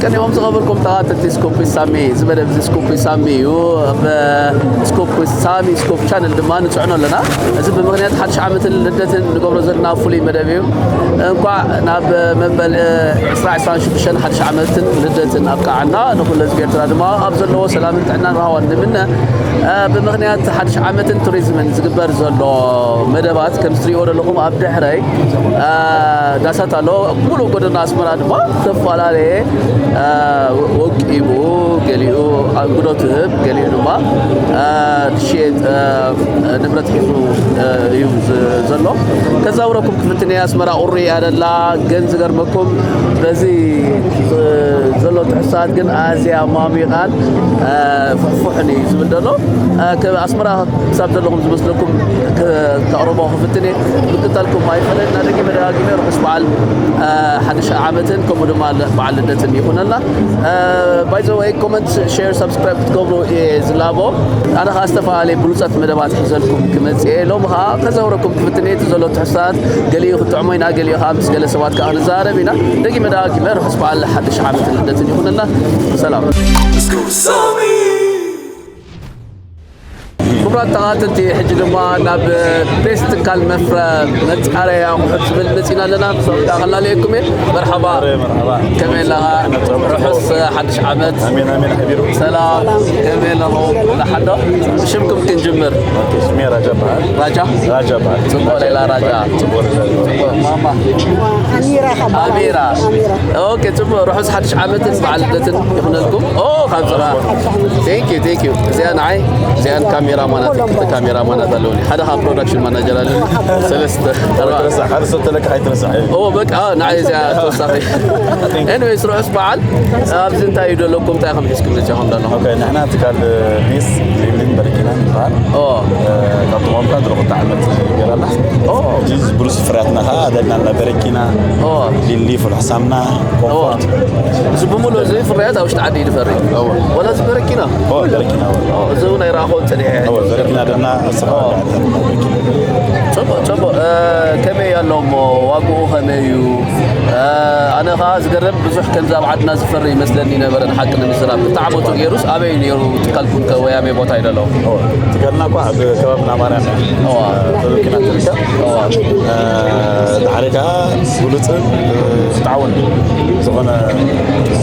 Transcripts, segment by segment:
ከኒኦም ዝኸበርኩም ተኸታተልቲ ስኩፕ ሳሚ፣ እዚ መደብ እዚ ስኩፕ ሳሚ እዩ። ኣብ ስኩፕ ሳሚ ስኩፕ ቻነል ድማ ንጽዕኖ ኣለና። እዚ ብምኽንያት ሓድሽ ዓመትን ልደትን ንገብሮ ዘለና ፍሉይ መደብ እዩ። እንኳዕ ናብ መበል ዕስራ ዕስራን ሽዱሽተን ሓድሽ ዓመትን ልደትን ኣብቃዓና። ንኹሉ ህዝቢ ኤርትራ ድማ ኣብ ዘለዎ ሰላምን ጥዕናን ራህዋን ንምነ። እ፣ ብምኽንያት ሓድሽ ዓመትን ቱሪዝምን ዝግበር ዘሎ መደባት ከም እትሪእዎ ዘለኹም ኣብ ድሕረይ፣ እ፣ ዳሳት ኣሎ። ሙሉእ ጎደና ኣስመራ ድማ ዝተፈላለየ፣ እ፣ ወቂቡ፣ ገሊኡ ኣንግዶ ትህብ፣ ገሊኡ ድማ፣ እ፣ ትሽየጥ፣ እ፣ ንብረት ሒዙ፣ እ፣ እዩ ዝ-፣ ዘሎ። ከዛውረኩም ክፍትን እየ። ኣስመራ ቁሪ እያ ደላ፣ ግን ዝገርመኩም በዚ፣ እ፣ ዘሎ ትሕሳት ግን ኣዝያ ማሚቓን፣ እ፣ ፍሕፉሕን እዩ ዝብል ዘሎ። እ፣ ከ-፣ ኣስመራ ክሳብ ዘለኹም ዝመስለኩም ከ-፣ ከቕርቦ ክፍትን እየ። ምቅጣልኩም ኣይፈለና። ደጊመ ደጋጊመ ርሑስ በዓል፣ እ፣ ሓድሽ ዓመትን ከምኡ ድማ ለ-፣ በዓል ልደትን ይኹነልና። እ፣ ባይ ዘ ወይ ኮመንት፣ ሼር፣ ሳብስክራይብ ክትገብሩ እየ ዝላቦ። ኣነ ኸዓ ዝተፈላለየ ብሉጻት መደባት ሒዘልኩም ክመጽእ እየ። ሎሚ ኸዓ ከዘውረኩም ክፍትን እየ። እቲ ዘሎ ትሕሳት ገሊኡ ክጥዕሞ ኢና፣ ገሊኡ ኸዓ ምስ ገለ ሰባት ከኣ ክንዛረብ ኢና። ደጊመ ደጋጊመ ርሑስ በዓል ሓድሽ ዓመትን ልደትን ይኹነልና። ሰላም። ክቡራት ተኸታተልቲ፣ ሕጂ ድማ ናብ ቤስት ትካል መፍረ መጻረያ ኣቑሑት ዝብል መጺና ኣለና። ብሰንካ ከላለየኩም እየ። መርሓባ። መርሓባ። ከመይ ኣለኻ? ርሑስ ሓድሽ ዓመት። ኣሜን፣ ኣሜን፣ ሓቢሩ። ሰላም። ከመይ ኣለኹም? ደሓን ዶ? ብሽምኩም ክንጅምር። ኦኬ፣ ስሜ ራጃ በሃል። ራጃ? ራጃ በሃል። ጽቡቕ ሌላ ራጃ። ጽቡቕ ሌላ። ጽቡቕ። ማማ። ኣሚራ ኸዓ በሃል። ኣሚራ። ኣሚራ። ኦኬ፣ ጽቡቕ። ርሑስ ሓድሽ ዓመትን በዓል ልደትን ይኹነልኩም። ኦ፣ ካብ ጽባ። Thank you, thank you። እዚኣ ንዓይ፣ እዚኣን ካሜራ ማናት፣ ክልተ ካሜራ ማናት ኣለውኒ። ሓደ ካብ ፕሮዳክሽን ማናጀር ኣለኒ። ሰለስተ፣ ኣርባዕተ። ትረሳዕ፣ ሓደ ሰብ ተለካ ኣይትረሳዕ። ኦ፣ በቃ፣ ንዓይ እዚኣ ተወሳኺ። ኤኒዌይስ፣ ርሑስ በዓል። ኣብዚ እንታይ እዩ ዘለኩም? እንታይ ኢኹም ሒዝኩም መጺኹም ዘለኹም? ኦኬ፣ ንሕና ትካል ሜስ ሊሊን በረኪናን ይበሃል። ኦ። እ፣ ካብ ተቋምካ ድሮ ክልተ ዓመት ገይራና። ኦ። ሕጂ ብሉጽ ፍርያትና ኸዓ ኣደልና በረኪና፣ ኦ። ሊሊ፣ ፍሉሕ ሳምና፣ ኮምፎርት። እዚ ብምሉእ እዚ ፍርያት ኣብ ውሽጢ ዓዲ እዩ ዝፈሪ? እወ። ወላ እዚ በረኪና? እወ፣ በረኪና፣ እወ። ኦ፣ እዚ እውን ኣይረኣኹን ጽኒሐ። እወ፣ በረኪና ደና ኣሰፋ። ጽቡቕ፣ ጽቡቕ። እ፣ ከመይ ኣሎ እሞ ዋግኡ ከመይ እዩ? እ፣ ኣነ ኸዓ ዝገርም ብዙሕ ከምዚ ኣብ ዓድና ዝፈሪ ይመስለኒ ነበረ፣ ንሓቂ ንምዝራብ። ብጣዕሚ ጽቡቕ ገይሩስ ኣበይ እዩ ነይሩ ትካልኩም ከ ወይ ኣበይ ቦታ እዩ ዘሎ? እወ፣ ትካልና እኳ ኣብ ከባቢ ናማርያም እዩ። እወ። ተበኪና ትርከብ። እወ። እ፣ ድሓሪ ከኣ ብሉጽን፣ እ፣ ፍትሓውን ዝኾነ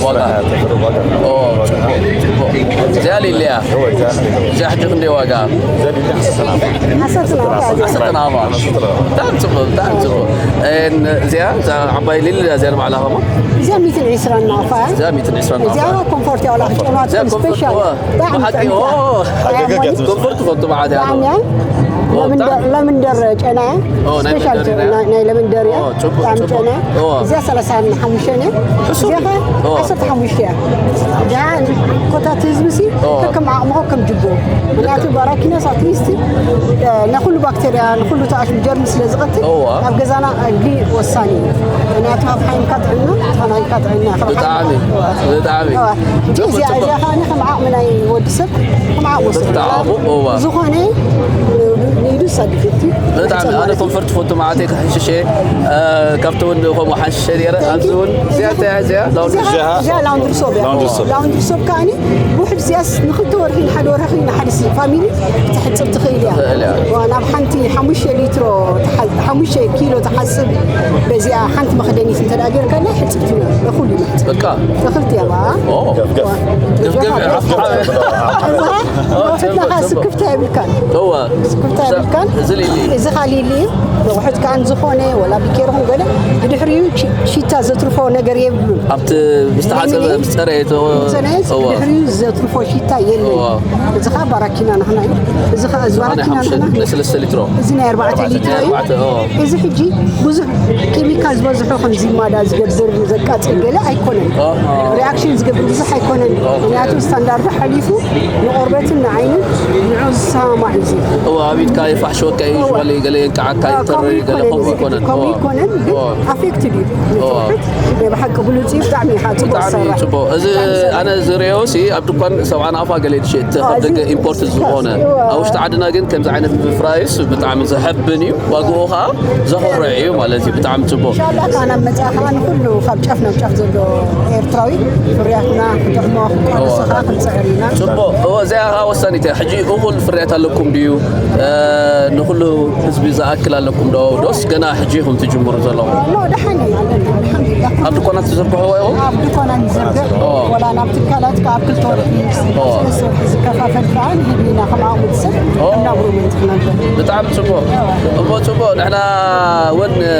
ዋጋ። ተፍሪ ዋጋ። ኦ፣ ጽቡቕ፣ ጽቡቕ። እዚኣ ሊሊ እያ። እወ፣ እዚኣ ሊሊ። እዚኣ ሕጂ ክንደይ ዋጋ? እዚኣ ሊሊ ዓሰርተ ናፋ። ዓሰርተ ናፋ። ዓሰርተ ናፋ። ዓሰርተ ናፋ። ብጣዕሚ ጽቡቕ፣ ብጣዕሚ ጽቡቕ። እን እዚኣ፣ እዛ ዓባይ ሊሊ እዚኣ ንባዕላ ኸማ? እዚኣ ሚእትን ዕስራን ናፋ። እዚኣ ሚእትን ዕስራን ናፋ። እዚኣ ኮምፎርት እያ፣ ዋላ ክትጨንዋ እዚኣ ትኽእል ኮምፎርት፣ ስፔሻል። እወ። ብጣዕሚ ብሓቂ፣ ጽቡቕ። ኦ። ሓቂ ገገት። ኮምፎርት ትፈቱ ብዓት እያ። ብጣዕሚ እያ። ኦ፣ ለመንደ-፣ ብጣዕሚ። ለመንደር ጨና፣ ኦ፣ ናይ ስፔሻል መንደር ጨና፣ ኢና። ናይ ለመንደር እያ። ኦ፣ ጽቡቕ፣ ብጣዕሚ ጽቡቕ። ጨና። ኦ። እዚኣ ሰላሳን ሓሙሽተን እያ። ሕሱም። እዚኣ ኸ ኦ። ዓሰርተ ሓሙሽተ እያ። እዚኣ ኮታት ህዝቢ ሲ ኦ። ከከም ዓቕምኹ ከም ጅቡ። ምክንያቱ ባራኪናስ ኣትሊስት፣ እ፣ ንኹሉ ባክቴርያ፣ ንኹሉ ተኣሽሙ ጀርሚ ስለ ዝቐትል፣ እዋ። ኣብ ገዛና ኣድሊ ወሳኒ እዩ። ምክንያቱ ሃብሓይምካ ጥዕና፣ ተኻናይካ ጥዕና። ብጣዕሚ፣ ብጣዕሚ። እዋ። እንጂ ጽቡቕ፣ እዚኣ፣ ጽቡቕ። እዚኣ ኸኣ ከም ዓቕሚ ናይ ወዲ ሰብ፣ ከም ዓቕሚ ወሰድ። ብጣዕሚ፣ እዋ። ዝኾነ ንኢዱ ዝሳድፍ እቲ ብጣዕሚ፣ ኣነ ክጸመር። ኮንፈርት ፎቶ መዓተይ ክሕሽሸ፣ እ፣ ካብቲ እውን ከምኡ ሓንሽሸ ነይረ። ኣብዚ እውን እዚኣ እንታይ እያ እዚኣ? ላውንድሪ። እዚኣ፣ እዚኣ ላውንድሪ ሶብ እያ። ላውንድሪ ሶብ። ላውንድሪ ሶብ ከኣኒ ውሕድ እዚኣስ ንክልተ ወርሒ፣ ንሓደ ወርሒ፣ ንሓደ ስ-፣ ፋሚሊ ክትሕጽብ ትኽእል እያ። ትኽእል እያ። ዋ፣ ናብ ሓንቲ ሓሙሽተ ሊትሮ ትሓ-፣ ሓሙሽተ ኪሎ ትሓጽብ በዚኣ ሓንቲ መኽደኒት እንተ ደኣ ጌርካላ ሕጽብቲ እያ። እኹል እዩ። በቃ። ትኽልቲ እያ፣ ዋ። ኦ። ገፍገፍ። ገፍገፍ። እዛ፣ ኦ፣ እዛ፣ እዛ፣ እዛ፣ ስክፍታ የብልካን። እዋ። ስክፍታ የብልካን። እዚ ሊሊ። እዚ ኻሊሊ እዩ። ንውሕድ ከኣ ዝኾነ ወላ ቢኬርኹም ገለ ብድሕሪኡ ሺ-፣ ሺታ ዘትርፎ ነገር የብሉን። ኣብቲ ዝተሓጸበ ለምን? ምስ ጸረየ ተ-፣ ጸረየ እዋ። ብድሕሪኡ ዘትርፎ ሺታ የለን። እዋ። እዚ ኸኣ ባራኪና ናህና እዩ። እዚ ኸኣ እዚ ዝኾነ ባራኪና ሓሙሽተ ናህና። ናይ ሰለስተ ሊትሮ። እዚ ናይ ኣርባዕተ ሊትሮ እዩ። ኣርባዕተ፣ እዋ። እዚ ሕጂ ብዙሕ ኬሚካል ዝበዝሖ ከምዚ ማዳ ዝገብር ዘቃጽል ገለ ኣይኮነን። ኣሃ። ሪያክሽን ዝገብር ብዙሕ ኣይኮነን። ኦኬ። ምክንያቱ ስታንዳርዱ ሓሊፉ ንቆርበትን ንዓይንን ንዑ ዝሰማማዕ እዩ። እዋ፣ ኣብ ኢድካ የፋሕሽወካ እዩ፣ እዋ። ዝበለ ገለ የንቅዓካ፣ እዋ፣ ይተሪ፣ ከምኡ ገለ ከምኡ ይኮነን። ይኮነን። ከምኡ እዋ። ይኮነን፣ ግን እዋ። ኣፌክትድ እዩ። እዋ። ንትውሕድ ናይ ብሓቂ ብሉጽ እዩ፣ ብጣዕሚ ኢኻ ጽቡቕ ብጣዕሚ ዝሰርሕ። ጽቡቕ። እዚ ብጣዕሚ ዝሰርሕ። ኣነ ዝርእዮ ሲ ኣብ ድኳን ሰብዓ ናፋ ገለ ይሸጥ፣ እዋ፣ ካብ እዚ ደገ ኢምፖርት ዝኾነ። እዋ። ኣብ ውሽጢ ዓድና ግን ከምዚ ዓይነት ምፍራይስ ብጣዕሚ ዘሐብን እዩ። ዋግኡ ኸዓ ዘኹርዕ እዩ ማለት እዩ። ብጣዕሚ ጽቡቕ። ኢንሻላህ ካና መጻ ከኣ ንኩሉ ካብ ጫፍ ናብ ጫፍ ዘሎ ኤርትራዊ ፍርያትና ክጥዕሞ ክንቀንሶ ከኣ ክንጽዕር ኢና። ጽቡቕ። እወ፣ እዚኣ ከኣ ወሳኒት እያ። ሕጂ እኹል ፍርያት ኣለኩም ድዩ? እ፣ ንኹሉ ህዝቢ ዝኣክል ኣለኩም ዶ? ዶስ ገና ሕጂ ኢኹም ትጅምሩ ዘለኹም? ኖ፣ ደሓን እዩ ኣለና። ኣልሓምዱሊላህ። ኣብ ድኳናት ትዝርግሕዎ ኢኹም? ኣብ ድኳና ንዝርግሕ። ኦ። ወላ ናብ ትካላት ከኣ ኣብ ክልተ ወርሒ፣ ኦ። ሰለስተ ወርሒ ዝከፋፈል ከኣ ንህብ ኢና ከም ዓቕሚ ሰብ ኦ። እናብሩ ምንትኽናል። ብጣዕሚ ጽቡቕ። እሞ ጽቡቕ፣ ንሕና እውን፣ እ፣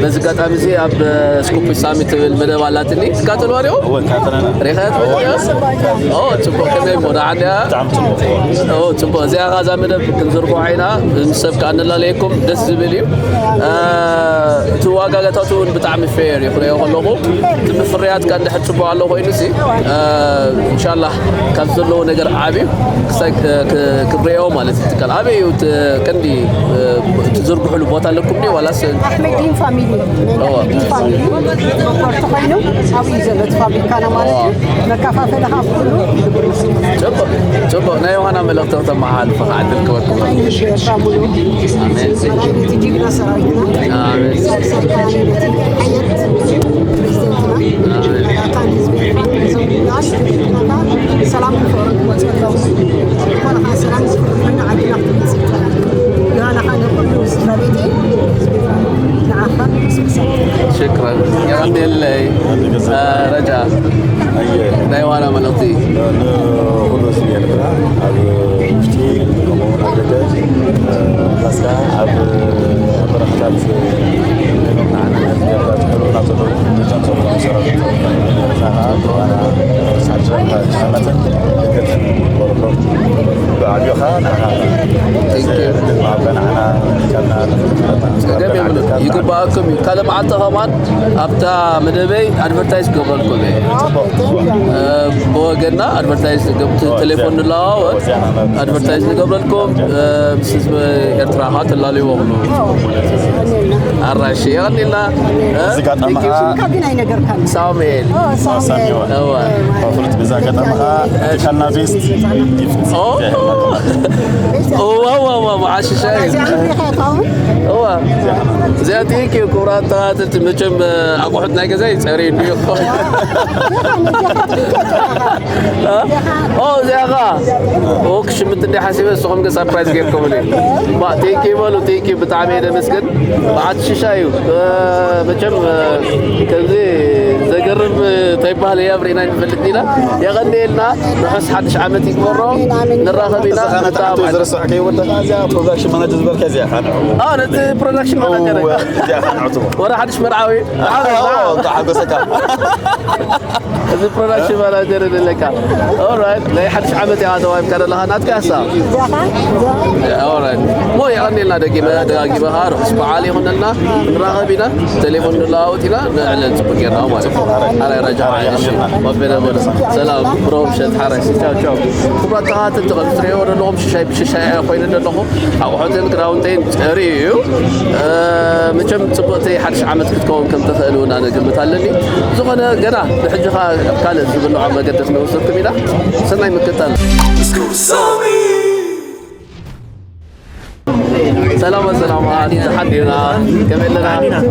በዚ ኣጋጣሚ እዚ ኣብ፣ እ፣ ስኩፕ ሳሚት ትብል መደብ ኣላትኒ። ትካተልዋ ዲኹም? እወ፣ ንካተለና። ሪኻያ ትፈልጥ ዲኻ? ኦ፣ ጽቡቕ፣ ከመይ እሞ፣ ደሓን ዲኻ? ብጣዕሚ ጽቡቕ። ኦ፣ ጽቡቕ። እዚኣ ኸኣ እዛ መደብ ክንዝርግሖ ኢና። ምስ ሰብ ከኣ ንላለየኩም፣ ደስ ዝብል እዩ። እ፣ እቲ ዋጋታቱ እውን ብጣዕሚ ፌር እዩ፣ ክርእዮ ከለኹ። እቲ ብፍርያት ከኣ እንድሕር ጽቡቕ ኣሎ ኮይኑሲ፣ እ፣ ኢንሻላህ ካብ ዘለዎ ነገር ዓብዩ ክሳይ ክ-፣ ክ-፣ ክብረዮ ማለት እዩ። ትካል ኣበይ እዩ እቲ ቀንዲ፣ እ፣ ትዝርግሕሉ ቦታ ኣለኩም ድዩ ዋላስ? ኣሕመዲን ፋሚሊ፣ ናይ እዋ። ኣሕመዲን ፋሚሊ ሪፖርት ኮይኑ ኣብኡ እዩ ዘሎ እቲ ፋብሪካና ማለት እዩ። መከፋፈሊ ካብ ኩሉ ጽቡቕ፣ ጽቡቕ። ናይ ዮሃና መልእኽቲ ክተመሓላልፉ ከዓ ዕድል ክበኩም። ኣሜን። ሰራዊት ጅግና ሰራዊትና። ኣሜን። ሳልሳይ ከኣ ነቲ ሓየት ፕሬዚደንትና። ኣሜን። ኣካል ህዝቢ ኤርትራ ነዞም ዳስ ሰላም ክፈሩ ክመፁ ኣለዉ። ዝኾነ ከዓ ሰላም ዝፍጠር ኮይኑ ዓድና ክትመፅእ ይከኣል። ዮሃና ከዓ ንኩሉ ስድራ ቤተይ፣ ህዝቢ ኤርትራ ንዓኻ ምስ መሰረት። ሽክራን። የቐንየለይ። አ፣ ረጃ። ኣየ። ናይ ዋና መልእኽቲ። ንኹሉ ህዝቢ ኤርትራ ኣብ ውሽጢ ከምኡውን ኣብ ደገ፣ እ፣ ኻስካ ኣብ በረኻታት ኮይኖም ንዓና ንህዝቢ ኤርትራ ዝሕልዉና ዘለዉ ደጀን ዝኾኑ ሰራዊት ኤርትራ ከዓ ብዋና ሳድረካ ቻናትን ደገትን ወረዶ ብዓብዩ ከዓ ንዓኻ Thank you። ዕድል ምሃብካ ንዓና ጸገም የብሉን። ይግባኣኩም እዩ። ካልእ መዓልቲ ከማን ኣብታ መደበይ ኣድቨርታይዝ ክገብረልኩም እየ። እ፣ ብወገንና ኣድቨርታይዝ ንገብር፣ ቴሌፎን ንለዋወጥ፣ ኣድቨርታይዝ ንገብረልኩም፣ እ፣ ምስ ህዝቢ ኤርትራ ከዓ ተላልይዎ ክሉ። ኣራሺ፣ የቐኒልና። እ፣ እዚ ኣጋጣሚ ከዓ ካብ ግን ኣይነገርካን። ሳሙኤል። ኦ፣ ሳሙኤል። ሳሙኤል። እወ። ፍሉጥ በዚ ኣጋጣሚ ከዓ ትካልና ቤስት ጊፍት ኦ። እዋ፣ እዋ፣ እዋ፣ መዓስ ሽሻይ። እዚኣ ሪኢኻ ትኸውን? እዋ። እዚኣ ቴንኪዩ፣ ክቡራት ተኸታተልቲ፣ መቸም፣ ኣቑሑት ናይ ገዛ ይጸሪ እንድዩ። ኦ፣ እዚኣ ኸ? ኦ፣ ክሽምት እንደ ሓሲበ፣ ንስኹም ግን ሰርፕራይዝ ጌርኩምኒ። ባ፣ ቴንኪዩ በሉ፣ ቴንኪዩ፣ ብጣዕሚ እየ ደመስግን። በዓቲ ሽሻ እዩ። እ፣ መቸም፣ እ፣ ከምዚ ዘገርም፣ እ፣ እንታይ ይበሃል እያ ብሬና ንፈልጥ ኢና። የቐንየልና፣ ርሑስ ሓድሽ ዓመት ይግበሮ። ኣሜን፣ ኣሜን። ንራኸብ ኢና። ተዘኻነ ንተዓወት። ተዓወት ዝረስዐ ከይወደኻ እዚኣ ፕሮዳክሽን ማናጀር ዝበልካ እዚኣ ኻንዑ። አ፣ ነቲ ፕሮዳክሽን ማናጀር እወ፣ እዚኣ ኻንዑ ትቦ። ወረ ሓድሽ መርዓዊ። አ፣ አ፣ ተሓጎሰካ። እዚ ፕሮዳክሽን ማናጀር ንለካ። ኦራይት፣ ናይ ሓድሽ ዓመት እያ ተዋሂብካ ዘለኻ። ናትካ ያሳ። ኦራይት። ሞ የቐንየልና ደጊመ፣ ደጋጊመ ኸዓ ርሑስ በዓል ይኹነልና። ንራኸብ ኢና፣ ቴሌፎን ንለዋወጥ ኢና፣ ንዕለል ጽቡቅ ጌርና ማለት እዩ። ኣራይ ረጃ፣ እሺ፣ ወበለ በለ። ሰላም፣ ብሮ፣ ምሸት ሓራይ፣ ቻው፣ ቻው። ክቡራት ተኸታተልቲ፣ ከም እትርእይዎ ዘለኹም ሽሻይ ብሽሻይ እየ ኮይኑ ዘለኹ። ኣቑሑትን ክዳውንተይን ጸሪዩ እዩ። እ፣ መቸም ጽብቕቲ ሓድሽ ዓመት ክትከውን ከም ትኽእል እውን ኣነ ግምት ኣለኒ። ዝኾነ ገና ንሕጂ ኸኣ ካልእ ዝብልዖ መገዲ ክንወስደኩም ኢና። ሰናይ ምክትታል። ሰላም ሰላም፣ ሓዲና ከመይ ኣለና?